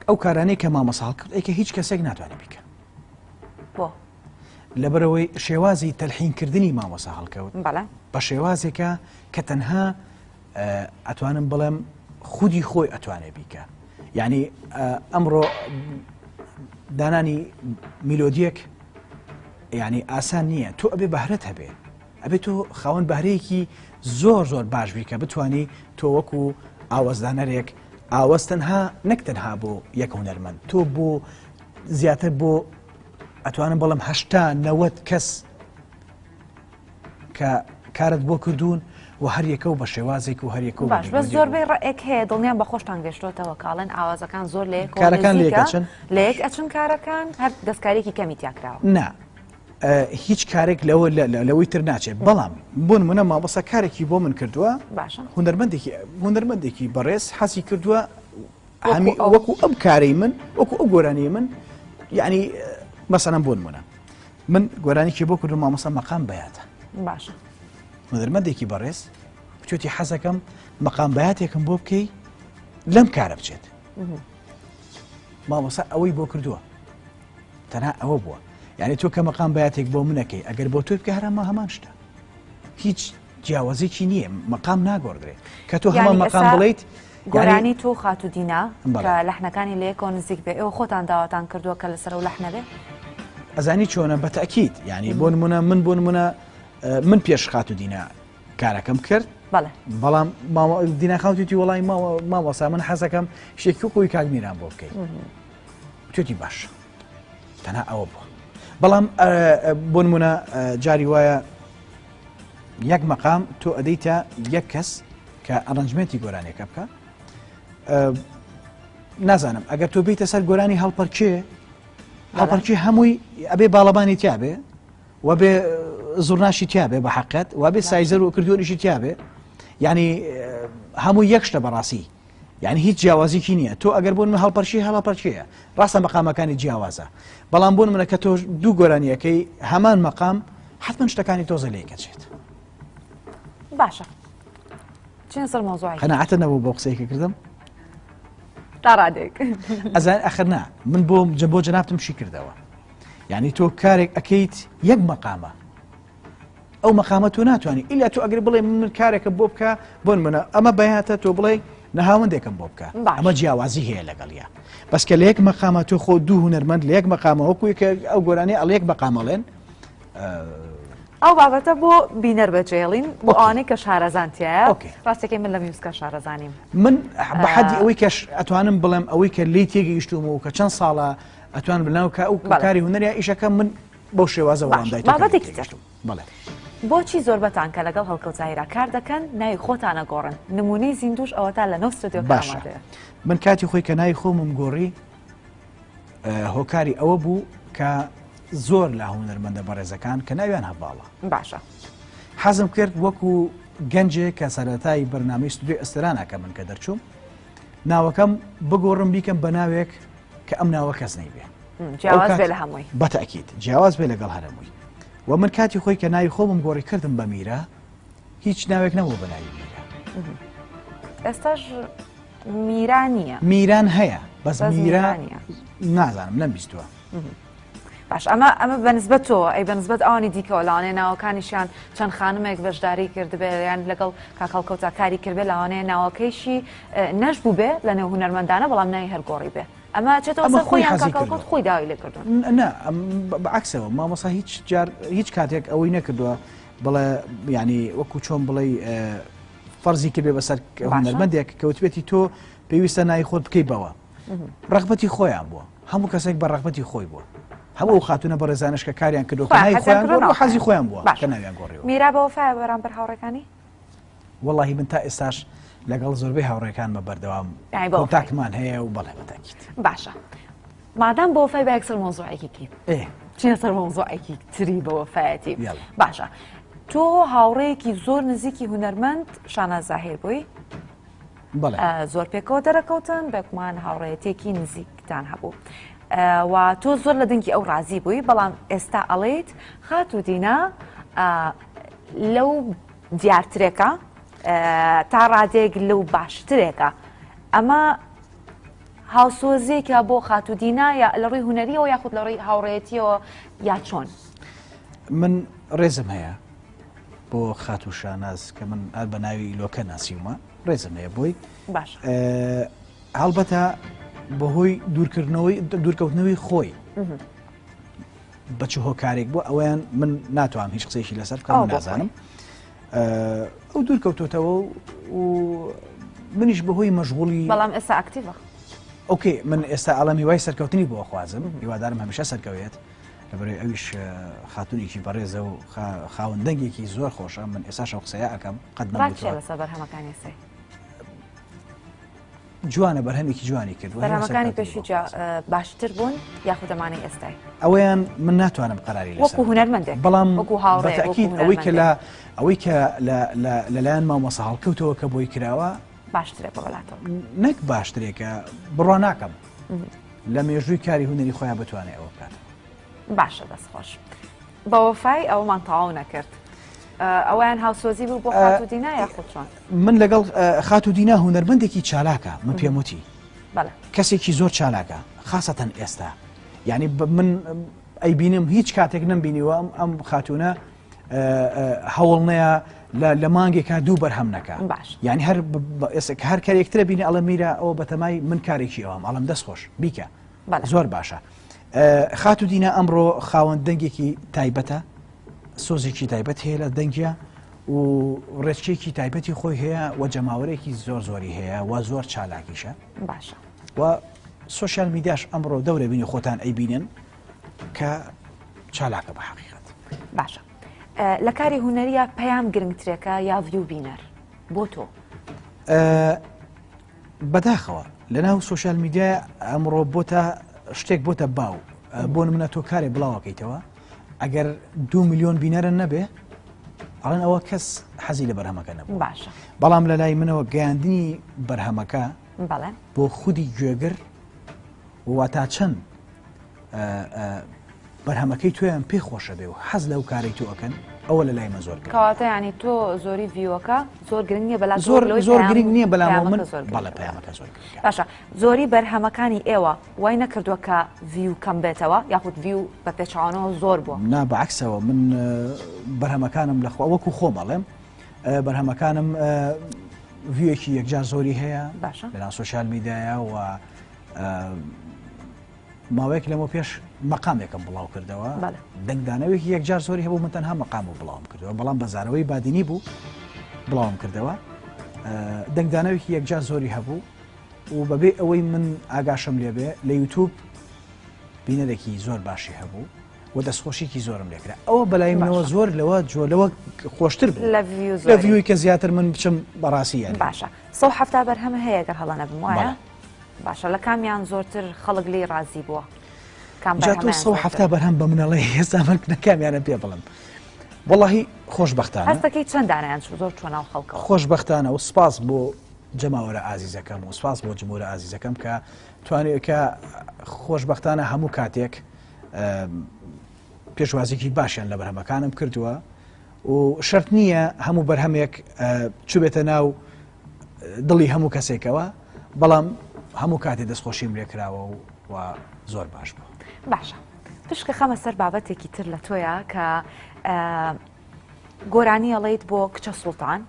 Speaker 2: ئەو کارانەی کە مامۆستا هەڵکەوت ئەیکە هیچ کەسێک ناتوانێت بیکە
Speaker 1: بۆ؟
Speaker 2: لەبەرەوەی شێوازی تەلحینکردنی مامۆستا هەڵکەوت
Speaker 1: بەڵێ
Speaker 2: بە شێوازێکە کە تەنها ئەتوانم بڵێم خودی خۆی ئەتوانێت بیکە یعنی ئەمڕۆ دانانی میلۆدیەک یعنی ئاسان نییە تۆ ئەبێ بەهرەت هەبێ ئەبێ تۆ خاوەن بەهرەیەکی زۆر زۆر باش بی کە بتانی تۆ وەکو ئاوازدانەرێک ئاوەز تەنها نەک تەنها بۆ یەک هونەرمەند تۆ بۆ زیاتر بۆ ئەتوانم بڵم هەشتا نەوەت کەس کە کارت بۆ کردوون و هەر یەکە و بە شێوازێک و هەر یەکە
Speaker 1: باش بەس زۆربەی ڕێک هەیە دڵنیام بە خۆشتان گەشتۆتەوە کاڵێن ئاوازەکان زۆر لە یەک
Speaker 2: کارەکان لێکەچن
Speaker 1: لە یەک ئەچن کارەکان هەر دەستکارێکی کەمی تیاکراوە
Speaker 2: نا هیچ کارێک لەوە لەوەی تر ناچێت بەڵام بۆ نمونە مامۆستا کارێکی بۆ من کردووە
Speaker 1: باشە
Speaker 2: هونەرمەندێکی هونەرمەندێکی بەڕێز حەزی کردووە. هەمی وەکو ئەم کارەی من وەکو ئەو گۆرانی من یعنی مەسەلەن بۆ نمونە من گۆرانیکی بۆ کردو مامۆستا مەقام بەیاتە
Speaker 1: باشە
Speaker 2: هونەرمەندێکی بەڕێز بچێتی حەزەکەم مەقام بەیاتێکم بۆ بکەی لەم کارە بچێت مامۆستا ئەوەی بۆ کردووە تەنها ئەوە بووە یعنی تۆ کە مەقام بەیاتێک بۆ منەکەی ئەگەر بۆ تۆی بکە هەرەمە هەمان شتە هیچ جیاوازێکی نییە مەقام ناگۆڕدرێ کە تۆ هەمان مەقام بڵیت
Speaker 1: گۆرانی تۆ خاتو دینا کە لەحنەکانی لە یەکەوە نزیک بێ ئێوە خۆتان داواتان کردووە کە لەسەر و لەحنە بێ
Speaker 2: ئەزانی چۆنە بە تاکیید یعنی بۆ نمونە من بۆ نمونە من پێش خاتو دینا کارەکەم کرد بەڵام دینا خاوتیتی وەڵی مامۆسا من حەزەکەم شتێکی خۆی کاک میران بۆ بکەیت توێتی باش تەنها ئەوە بووە بەڵام بۆ نمونە جاری وایە یەک مەقام تۆ ئەدەیتە یەک کەس کە arrangement ی گۆرانیەکە بکە نازانم ئەگەر تۆ بیتە سەر گۆرانی هەڵپەرکێ هەڵپەرکێ هەمووی ئەبێ باڵەبانی تیاابێ وەبێ زورناشی تیاابێ بە حقت وابێ سایزەر و کردوەریشی تیاابێ یعنی هەموو یەک شتە بەڕاستی یعنی هیچ جیاوازیکی نییە تۆ ئەگەر بۆن من هەڵپەرشی هەڵپەرچەیە ڕاستە مەقامەکانی جیاوازە بەڵام بۆن منە کە تۆ دوو گۆرانیەکەی هەمان مەقام حتمما شتەکانی تۆزە لێکەچێت
Speaker 1: باشە چین سەر مۆزوعی
Speaker 2: قەناعەتە نەبوو بۆ قسەیەکە کردم
Speaker 1: تا ڕادێک
Speaker 2: ئەزان ئەخر نا من بۆ بۆ جەنابتم شی کردەوە یعنی تۆ کارێک ئەەکەیت یەک مەقامە ئەو مەقامە تۆ ناتوانانی ئیلا تۆ ئەگەر بڵێ من کارێکم بۆ بکە بۆن منە ئەمە بەیاتە تۆ بڵێ نەهاوندێکم بۆ بکە ئەمە جیاوازی هەیە لەگەڵە بەس کە لە یەک مەقامە تۆ خۆ دوو هونەرمەند لە یەک مەقامە وەکو ئەو گۆرانی ئەڵ یەک مەقامەڵێن
Speaker 1: ئەو بابەتە بۆ بینەر بەجێڵین بۆ ئەوانەی کە شارەزان تایە ڕاستەکەی من لە میوزکە شارەزانیم
Speaker 2: من بەحەدی ئەوەی کەش ئەتوانم بڵێم ئەوەی کە لی تێگەیشتوم و کە چەند ساڵە ئەتوان بناو کە ئەو کاری هونەریا ئیشەکە من بەو شێوازە وەڵام دایتەوە
Speaker 1: بابەتێکی تر
Speaker 2: بەڵێ.
Speaker 1: بۆچی زۆربەتان کە لەگەڵ هەڵکەوت زاهیرا کار دەکەن ناوی خۆتان ئەگۆڕن نمونەی زیندوش ئەوەتا لە نەو ستۆدیۆکە
Speaker 2: باشە
Speaker 1: ئامادەیە.
Speaker 2: من کاتی خۆی کە ناوی خۆمم گۆڕی هۆکاری ئەوە بوو کە زۆر لە هونەرمەندە بەڕێزەکان کە ناویان هەڤاڵە
Speaker 1: باشە
Speaker 2: حەزم کرد وەکو گەنجێک کە سەرەتای بەرنامەی ستودیۆی ئەستێرانە کە من کە دەرچووم ناوەکەم بگۆڕم بیکەم بە ناوێک کە ئەم ناوە کەس نەیبێ
Speaker 1: جیاواز بێ لە هەمووی
Speaker 2: بەتەکیت جیاواز بێ لەگەڵ هەرەمووی و من کاتی خۆی کە ناوی خۆمم گۆڕی کردم بە میرە هیچ ناوێک نەبوو بە ناوی میرە
Speaker 1: ئێستاش میرا نییە
Speaker 2: میران هەیە بەس میرا نازانم نەمبیستووە
Speaker 1: باش ئەمە ئەمە بەنسبەت تۆ ئەی بەنسبەت ئەوانی دیکەوە لەوانەیە ناوەکانیشیان چەند خانمێک بەشداری کردبێ یان لەگەڵ کاک هەڵکەوتا کاری کردبێ لەوانەیە ناوەکەیشی نەش بووبێ لە نێو هونەرمەندانە بەڵام ناوی هەر گۆڕی بێ ئەمە چێتەوە
Speaker 2: ئەمە
Speaker 1: سەر
Speaker 2: خۆی
Speaker 1: خۆیان
Speaker 2: حەزی
Speaker 1: کاک هەڵکەوت
Speaker 2: کردووە.
Speaker 1: خۆی داوای لێ کردوون
Speaker 2: نا ئەم بەعکسەوە مامۆسا هیچ جار هیچ کاتێک ئەوەی نەکردووە بڵێ ینی وەکو چۆن بڵێ فەرزی کردێ بەسەر
Speaker 1: باشە.
Speaker 2: هونەرمەندێک کەوتبێتی تۆ پێویستە ناوی خۆت بکەی بەوە ڕەغبەتی خۆیان بووە هەموو کەسێک بە ڕەغبەتی خۆی بووە هەموو ئەو خاتونە بەڕێزانش کە کاریان کردو کە ناوی خۆیان گۆڕیوە حەزی خۆیان بووە کە ناویان گۆڕیوە
Speaker 1: میرا بە وەفایە بەرامبەر هاوڕێکانی؟
Speaker 2: وەڵاهی من تا ئێستاش لەگەڵ زۆربەی هاوڕێکانمە بەردەوام کۆنتاکتمان هەیە و بەڵێ بەتاکیت.
Speaker 1: باشە مادام بە وەفای با یەکسەر مەوزوعێکی کەین چینە سەر مەوزوعێکی تری بە وەفایەتی باشە تۆ هاوڕێیەکی زۆر نزیکی هونەرمەند شاناز زاهیر بووی؟ زۆر پێکەوە دەرەکەوتن بێگومان هاوڕێیەتێکی نزیکتان هەبوو و تۆ زۆر لە دەنگی ئەو ڕازی بووی بەڵام ئێستا ئەڵێیت خاتوو دینا لەو دیارترێکە تا ڕادێک لەو باشترێکە ئەمە هاوسۆزیێکە بۆ خاتوو دینا یا لە ڕووی هونەریەوە یاخود لە ڕووی هاوڕێیەتیەوە یا چۆن؟
Speaker 2: من ڕێزم هەیە بۆ خاتوو شاناز کە من هەر بە ناوی لۆکە ناسیومە ڕێزم هەیە بۆی
Speaker 1: باش
Speaker 2: هەڵبەتە بەهۆی دوورکردنەوەی دوورکەوتنەوەی خۆی بە چ هۆکارێک بۆ ئەویان من ناتوانم هیچ قسەیەکی لەسەر بکەم نازانم ئەو دوور کەوتۆتەوە و منیش بەهۆی مەشغوڵی
Speaker 1: بەڵام ئێستا ئەکتیڤە
Speaker 2: okay من ئێستا ئەڵم هیوای سەرکەوتنی بۆ خوازم هیوادارم هەمیشە سەرکەوێت لەبەرەی ئەویش خاتونێکی بەڕێزە و خاوەن دەنگێکی زۆر خۆشە من ئێستا شەو قسەیە ئەەکەم قەت
Speaker 1: نەموتووە لەسەر بەرهەمەکانی ئێستای
Speaker 2: جوانە بەرهەمێکی جوانی کرد
Speaker 1: بەرهەمەکانی پێشوو باشتر بوون یاخود ئەمانەی ئێستای
Speaker 2: ئەوەیان من ناتوانم قەراری لەسەر
Speaker 1: وەکو هونەرمەندێک
Speaker 2: بەڵام
Speaker 1: وەکو هاوڕێ
Speaker 2: بەتەکید ئەوەی کە لە ئەوەی کە لەلایەن مامۆستا هەڵکەوتەوە کە بۆی کراوە.
Speaker 1: باشترێکە بەلاتەوە؟
Speaker 2: نەک باشترێکە، بڕوا ناکەم لە مێژووی کاری هونەری خۆیان بتوانێت ئەوە بکات.
Speaker 1: باشە دەست خۆش. بە وەفای ئەومان تەواو نەکرد. ئەویان هاوسۆزی بوو بۆ خاتوو دینا یاخود چۆن؟
Speaker 2: من لەگەڵ خاتوو دینا هونەرمەندێکی چالاکە من پێم وتی کەسێکی زۆر چالاکە خاصەتەن ئێستا یعنی من ئەیبینم هیچ کاتێک نەمبینیوە ئەم ئەم خاتونە هەوڵ نەیە لە مانگێکا دوو بەرهەم نەکە
Speaker 1: باش
Speaker 2: یعنی هەر هەر کەرێکترە بینی ئەڵە میرە ئەوە بەتەمای من کارێکی ئەوام ئەڵم دەست خۆش بیکە زۆر باشە خاتو دینا ئەمڕۆ خاوەن دەنگێکی تایبەتە سۆزێکی تایبەت هەیە لە دەنگیا و ڕێچکێکی تایبەتی خۆی هەیە و جەماوەرێکی زۆر زۆری هەیە و زۆر چالاکیشە
Speaker 1: باشە
Speaker 2: و سۆشیال میدیاش ئەمڕۆ دەورە بینی خۆتان ئەیبینن کە چالاکە بە حقیقت
Speaker 1: باشە لە کاری هونەریە پەیام گرنگترێکە یا view بینەر بۆ تۆ
Speaker 2: بەداخەوە لەناو سۆشیال میدیا ئەمڕۆ بۆتە شتێک بۆتە باو بۆ نمونە تۆ کارێ بڵاوەکەیتەوە ئەگەر دو میلیۆن بینەرە نەبێ ئەڵێن ئەوە کەس حەزی لە بەرهەمەکە نەبوو
Speaker 1: باشە
Speaker 2: بەڵام لە لای منەوە گەیاندنی بەرهەمەکە بۆ خودی گوێگر واتا چەند بەرهەمەکەی تۆیان پێ خۆشە بێ و حەز لەو کارەی تۆ ئەکەن ئەوە لە لای من زۆر گرنگە.
Speaker 1: کەواتە یانی تۆ زۆری view ەکە زۆر گرنگ نییە بەلات
Speaker 2: زۆر زۆر گرنگ نییە بەلام من زۆر بەڵێ پەیامەکە زۆر
Speaker 1: گرنگە. باشە زۆری بەرهەمەکانی ئێوە وای نەکردووە کە view کەم بێتەوە یاخود view بە پێچەوانەوە زۆر بووە؟
Speaker 2: نا بەعەکسەوە من بەرهەمەکانم لەخوا وەکو خۆم ئەڵێم بەرهەمەکانم view ێکی یەکجار زۆری هەیە
Speaker 1: باشە
Speaker 2: لەناو سۆشیال میدیایە و ماوەیەک لەمە پێش مەقامێکم بڵاو کردەوە دەنگدانەوەیەکی یەکجار زۆری هەبوو من تەنها مەقام و بڵاوم کردەوە بەڵام بە زارەوەی بادینی بوو بڵاوم کردەوە دەنگدانەوەیەکی یەکجار زۆری هەبوو و بەبێ ئەوەی من ئاگاشم لێبێ لە یوتوب بینەرێکی زۆر باشی هەبوو و دەستخۆشیکی زۆرم لێکرا ئەوە بەلای منەوە زۆر لەوە جۆ لەوە خۆشتر بوو
Speaker 1: لە
Speaker 2: view ی کە زیاتر من بچم بەڕاستی یاری
Speaker 1: باشە 170 بەرهەمە هەیە گەر هەڵە نەبم وایە باشە لە کامیان زۆرتر خەڵک لێی ڕازی بووە؟
Speaker 2: کام جا تۆ 170 بەرهەم بە منەڵێ ئێستا من کامیانە پێ بڵم وەڵاهی خۆشبەختانە
Speaker 1: هەستەکەی چەند دانیان چوو زۆر چوە ناو خەڵکەوە
Speaker 2: خۆشبەختانە و سپاس بۆ جەماوەرە ئازیزەکەم و سپاس بۆ جمهورە ئازیزەکەم کە توانێت کە خۆشبەختانە هەموو کاتێک پێشوازێکی باشیان لە بەرهەمەکانم کردووە و شەرت نییە هەموو بەرهەمێک چوبێتە ناو دڵی هەموو کەسێکەوە بەڵام هەموو کاتێ دەستخۆشیم لێکراوە و و زۆر باش بوو.
Speaker 1: باشە پشکە خەمە سەر بابەتێکی تر لە تۆیا کە گۆرانی ئەڵیت بۆ کچە سوڵتان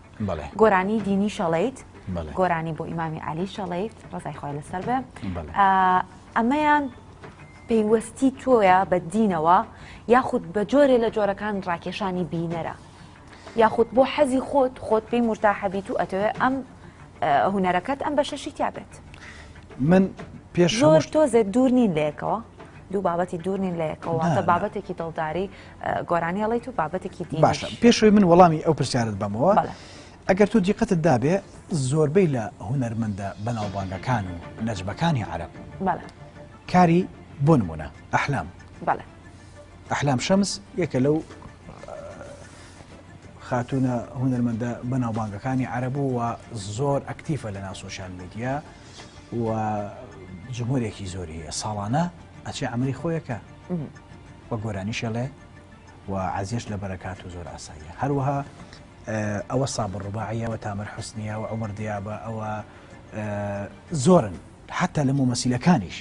Speaker 1: گۆرانی دینی شەڵیت گۆرانی بۆ ئیمامی علی شەڵیت ڕزای خۆی لەسەر بێ ئەمەیان پەیوەستی تۆیە بە دینەوە یاخود بە جۆرێ لە جۆرەکان ڕاکێشانی بینەرە یاخود بۆ حەزی خۆت خۆت پێی مورتاحە بیت و ئەتەوێ ئەم هونەرەکەت ئەم بەشەشی تیا بێت.
Speaker 2: من پێش
Speaker 1: زۆر تۆزێ دوور نین لە یەکەوە دوو بابەتی دوور نین لە یەکەوە واتە بابەتێکی دڵداری گۆرانی ئەڵیت و بابەتێکی دی
Speaker 2: باشە پێشەوەی من وەڵامی ئەو پرسیارت بەمەوە ئەگەر تۆ دیقەتت دابێ زۆربەی لە هونەرمەندە بەناوبانگەکان و نەجبەکانی عەرەب کاری بۆ نمونە ئەحلام
Speaker 1: بەڵێ
Speaker 2: ئەحلام شەمس یەکە لەو خاتونە هونەرمەندە بەناوبانگەکانی عەرەب و زۆر ئەکتیفە لە ناو سۆشیال میدیا و جمهورێکی زۆری هەیە ساڵانە ئەچێ ئەمری خۆیەکە و گۆرانی شێڵێ و عزیش لە بەرەکات و زۆر ئاساییە هەروەها ئەوە سابڕ ڕوباعیە و تامر حوسنیە و عمر دیابە ئەوە زۆرن حتا لە مومەسیلەکانیش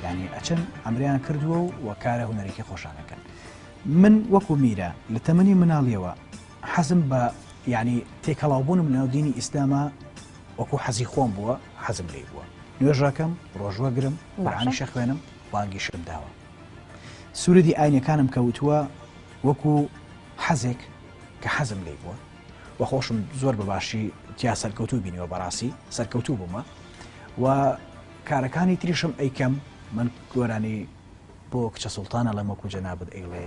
Speaker 2: یعنی ئەچن ئەمریان کردووە و وە کارە هونەرێکی خۆشانەکەن من وەکو میرە لە تەمەنی مناڵیەوە حەزم بە یعنی تێکەڵاوبوونم لەناو دینی ئیسلامە وەکو حەزی خۆم بووە حەزم لێی بووە نوێژەکەم ڕۆژوەگرم قورئانیشە خوێنم بانگیشم داوە سوردی ئاینەکانم کەوتووە وەکو حەزێک کە حەزم لێی بووە و خۆشم زۆر بە باشی تیا سەرکەوتوو بینیوە بەڕاستی سەرکەوتوو بوومە و کارەکانی تریشم ئەیکەم من گۆرانی بۆ کچە سوڵتان ئەڵێم وەکو جەنابت ئەیڵێ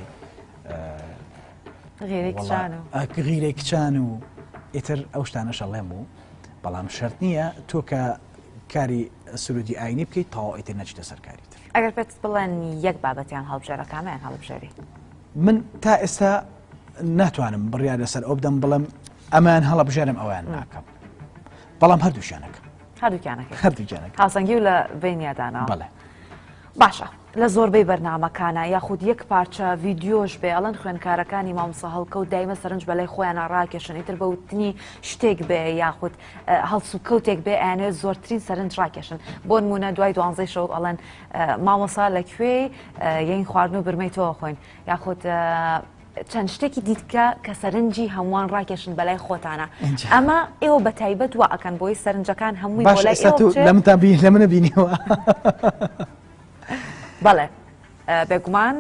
Speaker 2: غیرەی کچان و ئیتر ئەو شتانەش ئەڵێم و بەڵام شەرت نییە تۆ کە کاری سرودی ئاینی بکەیت تەواو ئیتر نەچیتە سەر کاری تر.
Speaker 1: ئەگەر پێت بڵێن یەک بابەتیان هەڵبژێرە کامیان هەڵبژێری؟
Speaker 2: من تا ئێستا ناتوانم بڕیار لەسەر ئەو بدەم بڵێم ئەمان هەڵەبژێرم ئەویان ناکەم. بەڵام هەردووشیانەکە
Speaker 1: هەردووکیانەکە
Speaker 2: هەردووکیانەکە
Speaker 1: هاوسەنگی و لە بینیادانەوە
Speaker 2: بەڵێ
Speaker 1: باشە لە زۆربەی بەرنامەکانە یاخود یەک پارچە ڤیددیۆش بێ ئەڵەن خوێنکارەکانی مامۆستا هەڵکەوت دایمە سەرنج بەلای خۆیان ڕاکێشن ئیتر بە وتنی شتێک بێ یاخود هەڵسوکەوتێک بێ ئەیانەوێت زۆرترین سەرنج ڕاکێشن بۆ نمونە دوای دوانزەی شەو ئەڵەن مامۆسا لە کوێی یین خواردن و برمەی تۆ خۆین یاخود چەند شتێکی دیتکە کە سەرنجی هەمووان ڕاکێشن بەلای خۆتانە ئەمە ئێوە بە تایبەت وا ئەکەن بۆی سەرنجەکان هەمووی
Speaker 2: باش ئێستا تۆ لە منتان بین لە منە بینیەوە
Speaker 1: بەڵێ بێگومان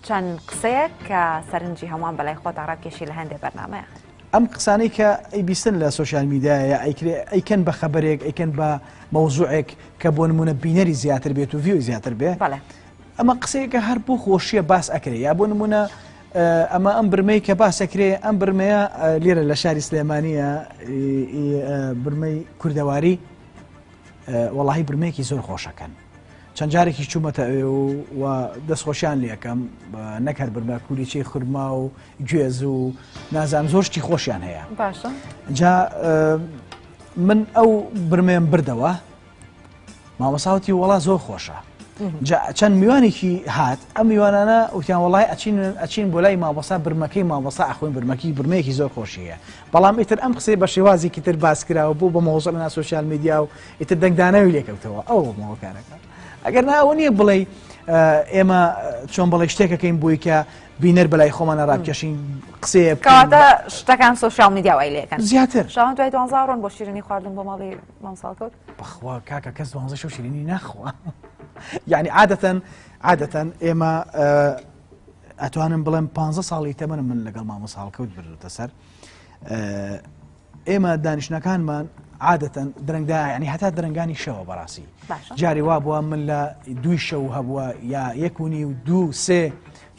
Speaker 1: چەند قسەیەک کە سەرنجی هەمووان بەلای خۆتا ڕاکێشی لە هەندێ بەرنمەیە.
Speaker 2: ئەم قسانەی کە ئەیبیستن لە سۆشیال میدیایە ئەیکرێ ئەیکەن بە خەبەرێک ئەیکەن بە مەوزوعێک کە بۆ نمونە بینەری زیاتر بێت و view ی زیاتر بێ ئەمە قسەیەکە هەر بۆ خۆشیە باس ئەکرێ یا بۆ نمونە ئەمە ئەم برمەی کە باسەکرێ ئەم برمەیە لێرە لە شاری سلێمانیە برمەی کوردەواری وەڵی برمێکی زۆر خۆشەکەن چەند جارێکی چوومەتە ئەوێ و و دەستخۆشیان لەکەم نەک هەر برمە کولیچەی خورما و گوێز و نازانم زۆر شتی خۆشیان هەیە
Speaker 1: باشە
Speaker 2: جا من ئەو برمێم بردەوە مامۆستا وتی وەڵا زۆر خۆشە جا چەند میوانێکی هات ئەم میوانانە وتیان وڵای ئەچین ئەچین بۆ لای مامۆسا برمەکەی مامۆسا ئەخۆین برمەکی برمەیەکی زۆر خۆشیە بەڵام ئیتر ئەم قسەی بە شێوازێکی تر باس کراوە بوو بە مەوزوع لەنا سۆشیال میدیا و ئیتر دەنگدانەوەی لێکەوتەوە ئەو مەوکارەکە ئەگەر ناوە نییە بڵێ ئێمە چۆن بڵێ شتێکەکەین بووی کە بینەر بەلای خۆمانە ڕابکێشین قسەیە
Speaker 1: کەواتە شتەکان سۆشیال میدیا وای لێکەن
Speaker 2: زیاتر
Speaker 1: شەوان دوای دوانزا ڕۆن بۆ شیرینی خواردن بۆ ماڵی مامۆستا کەوت
Speaker 2: بەخوا کاکە کەس دوانزە شەو شیرینی ناخوا یعنی عادەتەن عادەتەن ئێمە ئەتوانم بڵێم پ ساڵی تەمەنم من لەگەڵ مامۆستا هەڵکەوت بردوتە سەر ئێمە دانیشتنەکانمان عادەتەن درەنگدا ینی هەتا درەنگانی شەوە بەڕاستی جاری وا بووە من لە دووی شەو هەبووە یا یەکونی و دوو سێ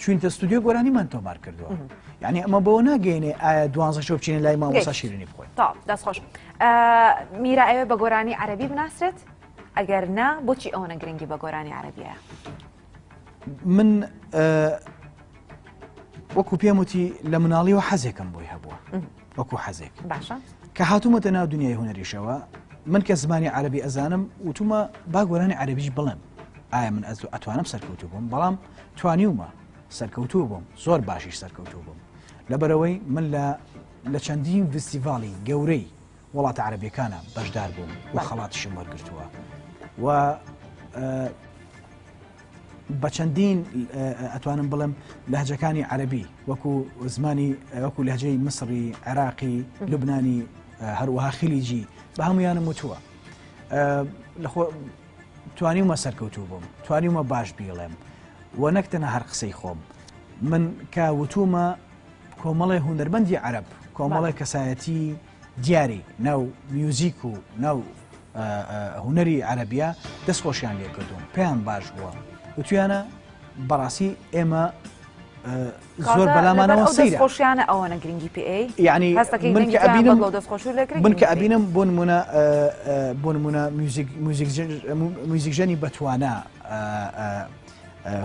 Speaker 2: چوینتە ستودیۆ گۆرانیمان تۆمار کردووە یعنی ئەمە بەوە ناگەینێ ئایا دوانزە شەو بچینە لای مامۆستا شیرینی بخۆین
Speaker 1: دەست خۆش میرا ئەوێ بە گۆرانی عەربی بناسرێت ئەگەر نا بۆچی ئەوەنە گرنگی بە گۆرانی عەربیە
Speaker 2: من وەکو پێم وتی لە مناڵیەوە حەزێکم بۆی هەبووە وەکو حەزێک
Speaker 1: باشە
Speaker 2: کە هاتوومەتە ناو دنیای هونەریشەوە من کە زمانی عەربی ئەزانم وتومە با گۆرانی عەربیش بڵێم ئایا من ئەز ئەتوانم سەرکەوتوو بووم بەڵام توانیومە سەرکەوتوو بووم زۆر باشیش سەرکەوتوو بووم لەبەرەوەی من لە لە چەندین فستیڤاڵی گەورەی وڵاتە عەربیەکانە بەشدار بووم و خەڵاتیشم وەرگرتووە و بە چەندین ئەتوانم بڵێم لەهجەکانی عەربی وەکو زمانی وەکو لەهجەی میسری عێراقی لوبنانی هەروەها خلیجی بە هەمویانم وتووە لەخۆ توانیومە سەرکەوتوو بووم توانیومە باش بیڵێم و نەک تەنها هەر قسەی خۆم من کە وتومە کۆمەڵی هونەرمەندی عەرب کۆمەڵی کەسایەتی دیاری ناو میوزیک و ناو هونەری عەرەبیە دەست خۆشیان لێ کردووم پێیان باش بووە وتویانە بەڕاستی ئێمە زۆر بەلامانەوە سەیرە
Speaker 1: خۆشیانە ئەوەنە گرنگی پێ
Speaker 2: یعنی من کە ئەبینم من کە ئەبینم بۆ نمونە بۆ نمونە میوزیک میوزیکژەنی بەتوانا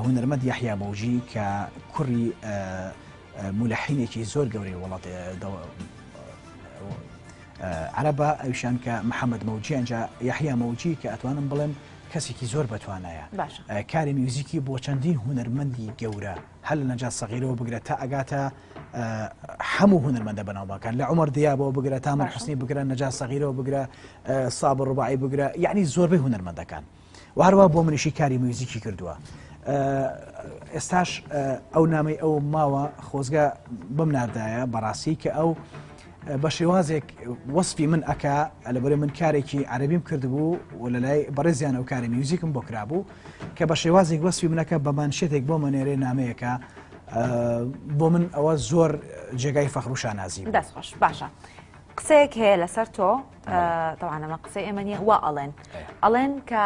Speaker 2: هونەرمەند یەحیا مەوجی کە کوڕی مولەحینێکی زۆر گەورەی وڵات عەرەبە ئەویشان کە محەممەد مەوجی ئەنجا یەحیا مەوجی کە ئەتوانم بڵێم کەسێکی زۆر بەتوانایە کاری میوزیکی بۆ چەندین هونەرمەندی گەورە هەر لە نەجات سەغیرەوە بگرە تا ئەگاتە هەموو هونەرمەندە بەناوبانگەکان لە عمر دیابەوە بگرە تا من حسنی بگرە نەجات سەغیرەوە بگرە سابر ڕباعی بگرە یعنی زۆربەی هونەرمەندەکان و هەروە بۆ منیشی کاری میوزیکی کردووە ئێستاش ئەو نامەی ئەو ماوە خۆزگە بم ناردایە بەڕاستی کە ئەو بە شێوازێک وەسفی من ئەکا لەبەرێ من کارێکی عەربیم کردبوو و لە لای بەڕێزیان ئەو کاری میوزیکم بۆ کرابوو کە بە شێوازێک وەسفی منەکە بە مانشێتێک بۆ مەنێرێ نامەیەکە بۆ من ئەوە زۆر جێگای فەخر و شانازی
Speaker 1: دەست خۆش باشە قسەیەک هەیە لەسەر تۆ تەوان ئەمە قسەی ئێمە نییە وا ئەڵێن ئەڵێن کە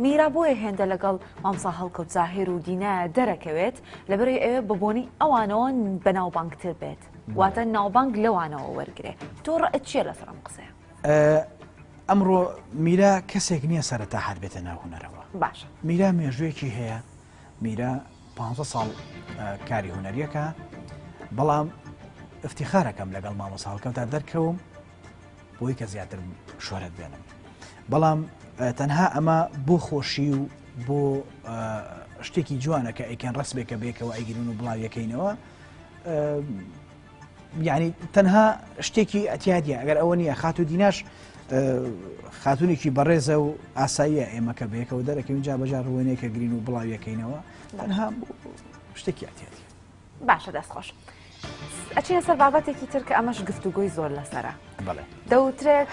Speaker 1: میرا بۆیە هێندە لەگەڵ مامسا هەڵکەوت زاهێر و دینا دەرەکەوێت لەبەرەی ئەوێ بە بۆنی ئەوانەوە بەناوبانگتر بێت واتە ناوبانگ لەوانەوە وەرگێ تۆ ڕەئت چییە لەسەر ئەم قسەیە؟
Speaker 2: ئەمڕۆ میرا کەسێک نییە سەرەتا هەر بێتە ناو هونەرەوە
Speaker 1: باشە
Speaker 2: میرا مێژوویەکی هەیە میرا پ ساڵ کاری هونەریەکە بەڵام افتخارەکەم لەگەڵ مامۆستا هەڵکەوتا دەرکەوم. بۆی کە زیاتر شۆرەت بێنم بەڵام تەنها ئەمە بۆ خۆشی و بۆ شتێکی جوانە کە ئەیکەن ڕسمێکە بێکەوە ئەیگرن و بڵاویەکەینەوە یعنی تەنها شتێکی ئەتیادیە ئەگەر ئەوە نییە خاتو دیناش خاتونێکی بەڕێزە و ئاساییە ئێمە کە بەیەکەوە دەرەکەوین جا بەجار ڕوێنەیەکە گرین و بڵاویەکەینەوە تەنها شتێکی ئەتیادی
Speaker 1: باشە دەست خۆش. ئەچینە سەر بابەتێکی تر کە ئەمەش گفتوگۆی زۆر لەسرە دەوترێت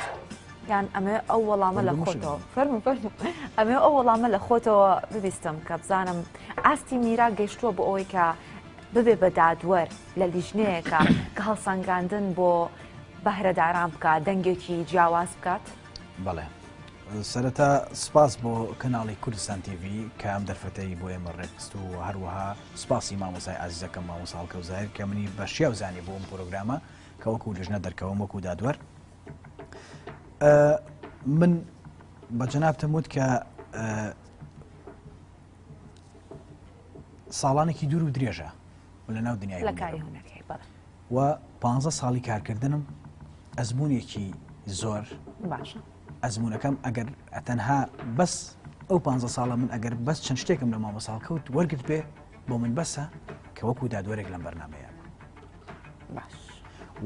Speaker 1: یان ئەمێ ئەو وەڵامە لە خۆتەوە فەرمو فەرمو ئەمێ ئەو وەڵامە لە خۆتەوە ببیستم کە بزانم ئاستی میرا گەیشتووە بۆ ئەوەی کە ببێ بە دادوەر لە لیژنەیەکە کە هەڵسەنگاندن بۆ بەهرەداران بکات دەنگێکی جیاواز بکات؟
Speaker 2: بەڵێ سەرەتا سپاس بۆ کەناڵی کوردستان تیڤی کە ئەم دەرفەتەی بۆ ئێمە ڕێکخست و هەروەها سپاسی مامۆسای ئازیزەکەم مامۆسا هەڵکەوت زاهیر کە منی بە شیاو زانی بۆ ئەم پرۆگرامە کە وەکو لیژنە دەرکەوم وەکو دادوەر من بە جەنابتم وت کە ساڵانێکی دوور و درێژە لە ناو دنیای
Speaker 1: لە کاری هونەری بەڵێ
Speaker 2: و پانزە ساڵی کارکردنم ئەزمونێکی زۆر
Speaker 1: باشە
Speaker 2: ئەزمونەکەم ئەگەر تەنها بەس ئەو پ ساڵە من ئەگەر بەس چەند شتێکم لە مامۆساڵ کەوت وەرگرت بێ بۆ من بەسە کە وەکو دادوەرێک لەم بەرنمەیە
Speaker 1: باش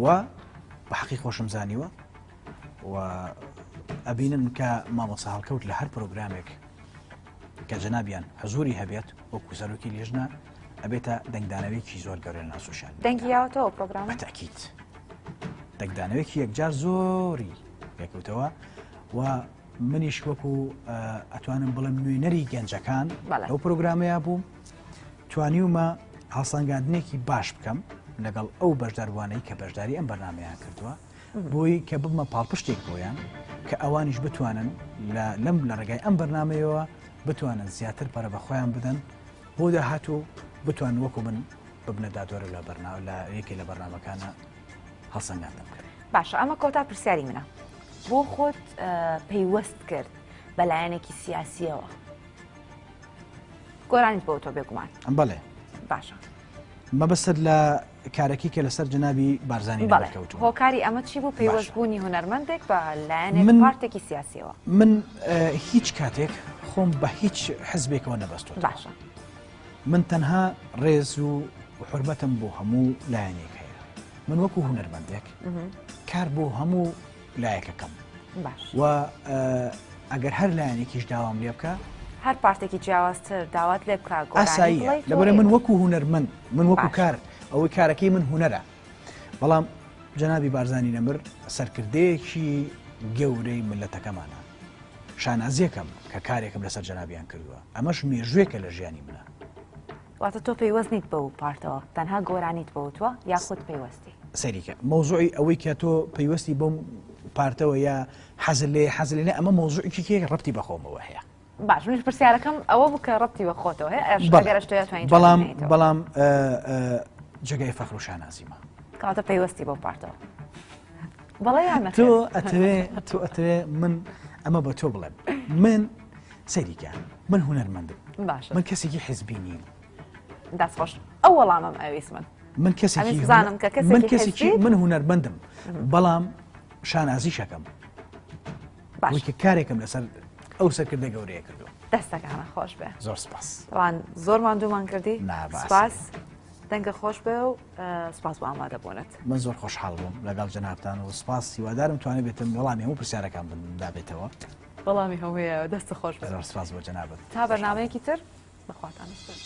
Speaker 2: و بە حەقی خۆشم زانیوە و ئەبینن کە مامۆسا هەڵکەوت لە هەر پرۆگرامێک کە جەنابیان حزوری هەبێت وەکو سەرۆکی لیژنە ئەبێتە دەنگدانەوەیەکی زۆر گەورە لە ناو سۆشیال میدیا.
Speaker 1: دەنگی یاوەتەوە پرۆگرامە؟
Speaker 2: بەتەکید دەنگدانەوەیەکی یەکجار زۆری پێکەوتەوە و منیش وەکو ئەتوانم بڵێم نوێنەری گەنجەکان لەو پرۆگرامەیە بووم توانیومە هەڵسەنگاندنێکی باش بکەم لەگەڵ ئەو بەشداربووانەی کە بەشداری ئەم بەرنمەیان کردووە بۆی کە ببمە پاڵپشتێک بۆیان کە ئەوانیش بتوانن لەم لە ڕێگای ئەم بەرنمەیەوە بتوانن زیاتر پەرە بە خۆیان بدەن بۆ داهاتوو بتوان وەکو من ببنە دادوەرە لە بەرنا لە یەکێ لە بەرنمەکانە هەڵسەنگاندن بکەن.
Speaker 1: باشە ئەمە کۆتا پرسیاری منە بۆ خۆت پەیوەست کرد بە لایەنێکی سیاسیەوە گۆرانیت بۆ تۆ بێگومان
Speaker 2: بەڵێ
Speaker 1: باشە
Speaker 2: مەبەستت لە کارەکەی کە لەسەر جەنابی بارزانی
Speaker 1: بەڵێ
Speaker 2: دەرکەوتووە.
Speaker 1: هۆکاری ئەمە چی بوو پەیوەست
Speaker 2: باشە.
Speaker 1: بوونی هونەرمەندێک بە لایەنێک
Speaker 2: من
Speaker 1: پارتێکی سیاسیەوە؟
Speaker 2: من هیچ کاتێک خۆم بە هیچ حزبێکەوە نەبەستووەتەوە.
Speaker 1: باشە.
Speaker 2: من تەنها ڕێز و حورمەتم بۆ هەموو لایەنێک هەیە. من وەکو هونەرمەندێک کار بۆ هەموو لایەکەکەم.
Speaker 1: باش.
Speaker 2: و ئەگەر هەر لایەنێکیش داوام لێ بکا.
Speaker 1: هەر پارتێکی جیاوازتر داوات لێ بکا گۆرانی
Speaker 2: ئاساییە
Speaker 1: بڵێیت تۆ
Speaker 2: لەبەرئ من
Speaker 1: ئەیڵێی.
Speaker 2: وەکو هونەرمەند من وەکو
Speaker 1: باشە.
Speaker 2: کار ئەوەی کارەکەی من هونەرە بەڵام جەنابی بارزانی نەمر سەرکردەیەکی گەورەی ملەتەکەمانە شانازیەکەم کە کارێکم لەسەر جەنابیان کردووە ئەمەش مێژووێکە لە ژیانی منە.
Speaker 1: واتە تۆ پەیوەست نیت بەو پارتەوە تەنها گۆرانیت بۆ وتوە یاخود پەیوەستی؟
Speaker 2: سەیریکە مەوزوعی ئەوەی کە تۆ پەیوەستی بەم پارتەوە یا حەزت لێیە حەزت لێ نیە ئەمە مەوزوعێکی کێ ڕەبتی بە خۆمەوە هەیە.
Speaker 1: باش منیش پرسیارەکەم ئەوە بوو کە ڕەبتی بە خۆتەوە هەیە ئەش
Speaker 2: بەڵێ.
Speaker 1: ئەگەر ئەشتۆ ئەتوانی جوابی
Speaker 2: بەڵام
Speaker 1: نەیتەوە.
Speaker 2: بەڵام جێگای فەخر و شانازیمە.
Speaker 1: کەواتە پەیوەستی بەو پارتەوە. بەڵێ یان نەخێر؟
Speaker 2: تۆ ئەتەوێ تۆ ئەتەوێ من ئەمە بە تۆ بڵێم من سەیریکە من هونەرمەندم
Speaker 1: باشە
Speaker 2: من کەسێکی حزبی نیم.
Speaker 1: دەست خۆش ئەو وەڵامەم ئەویست من.
Speaker 2: من کەسێکی
Speaker 1: ئەویست بزانم کە کەسێکی
Speaker 2: من کەسێکی
Speaker 1: حزبیت؟
Speaker 2: من هونەرمەندم بەڵام شانازیشەکەم
Speaker 1: باش
Speaker 2: وەی کە کارێکم لەسەر ئەو سەرکردە گەورەیە کردووە.
Speaker 1: دەستەکانە خۆش بێ.
Speaker 2: زۆر سپاس.
Speaker 1: تەوان زۆر ماندوومان کردی.
Speaker 2: نا بە
Speaker 1: سپاس.
Speaker 2: ئاسانی.
Speaker 1: دەنگە خۆش بێ و سپاس بۆ ئامادەبوونت.
Speaker 2: من زۆر خۆشحاڵ بووم لەگەڵ جەنابتان و سپاس هیوادارم توانیبێتم وەڵامی هەموو پرسیارەکان دابێتەوە.
Speaker 1: وەڵامی هەموویە دەست خۆش بێ.
Speaker 2: زۆر سپاس بۆ جەنابت.
Speaker 1: تا بەرنامەیەکی تر بەخواتان ئەسپێرم.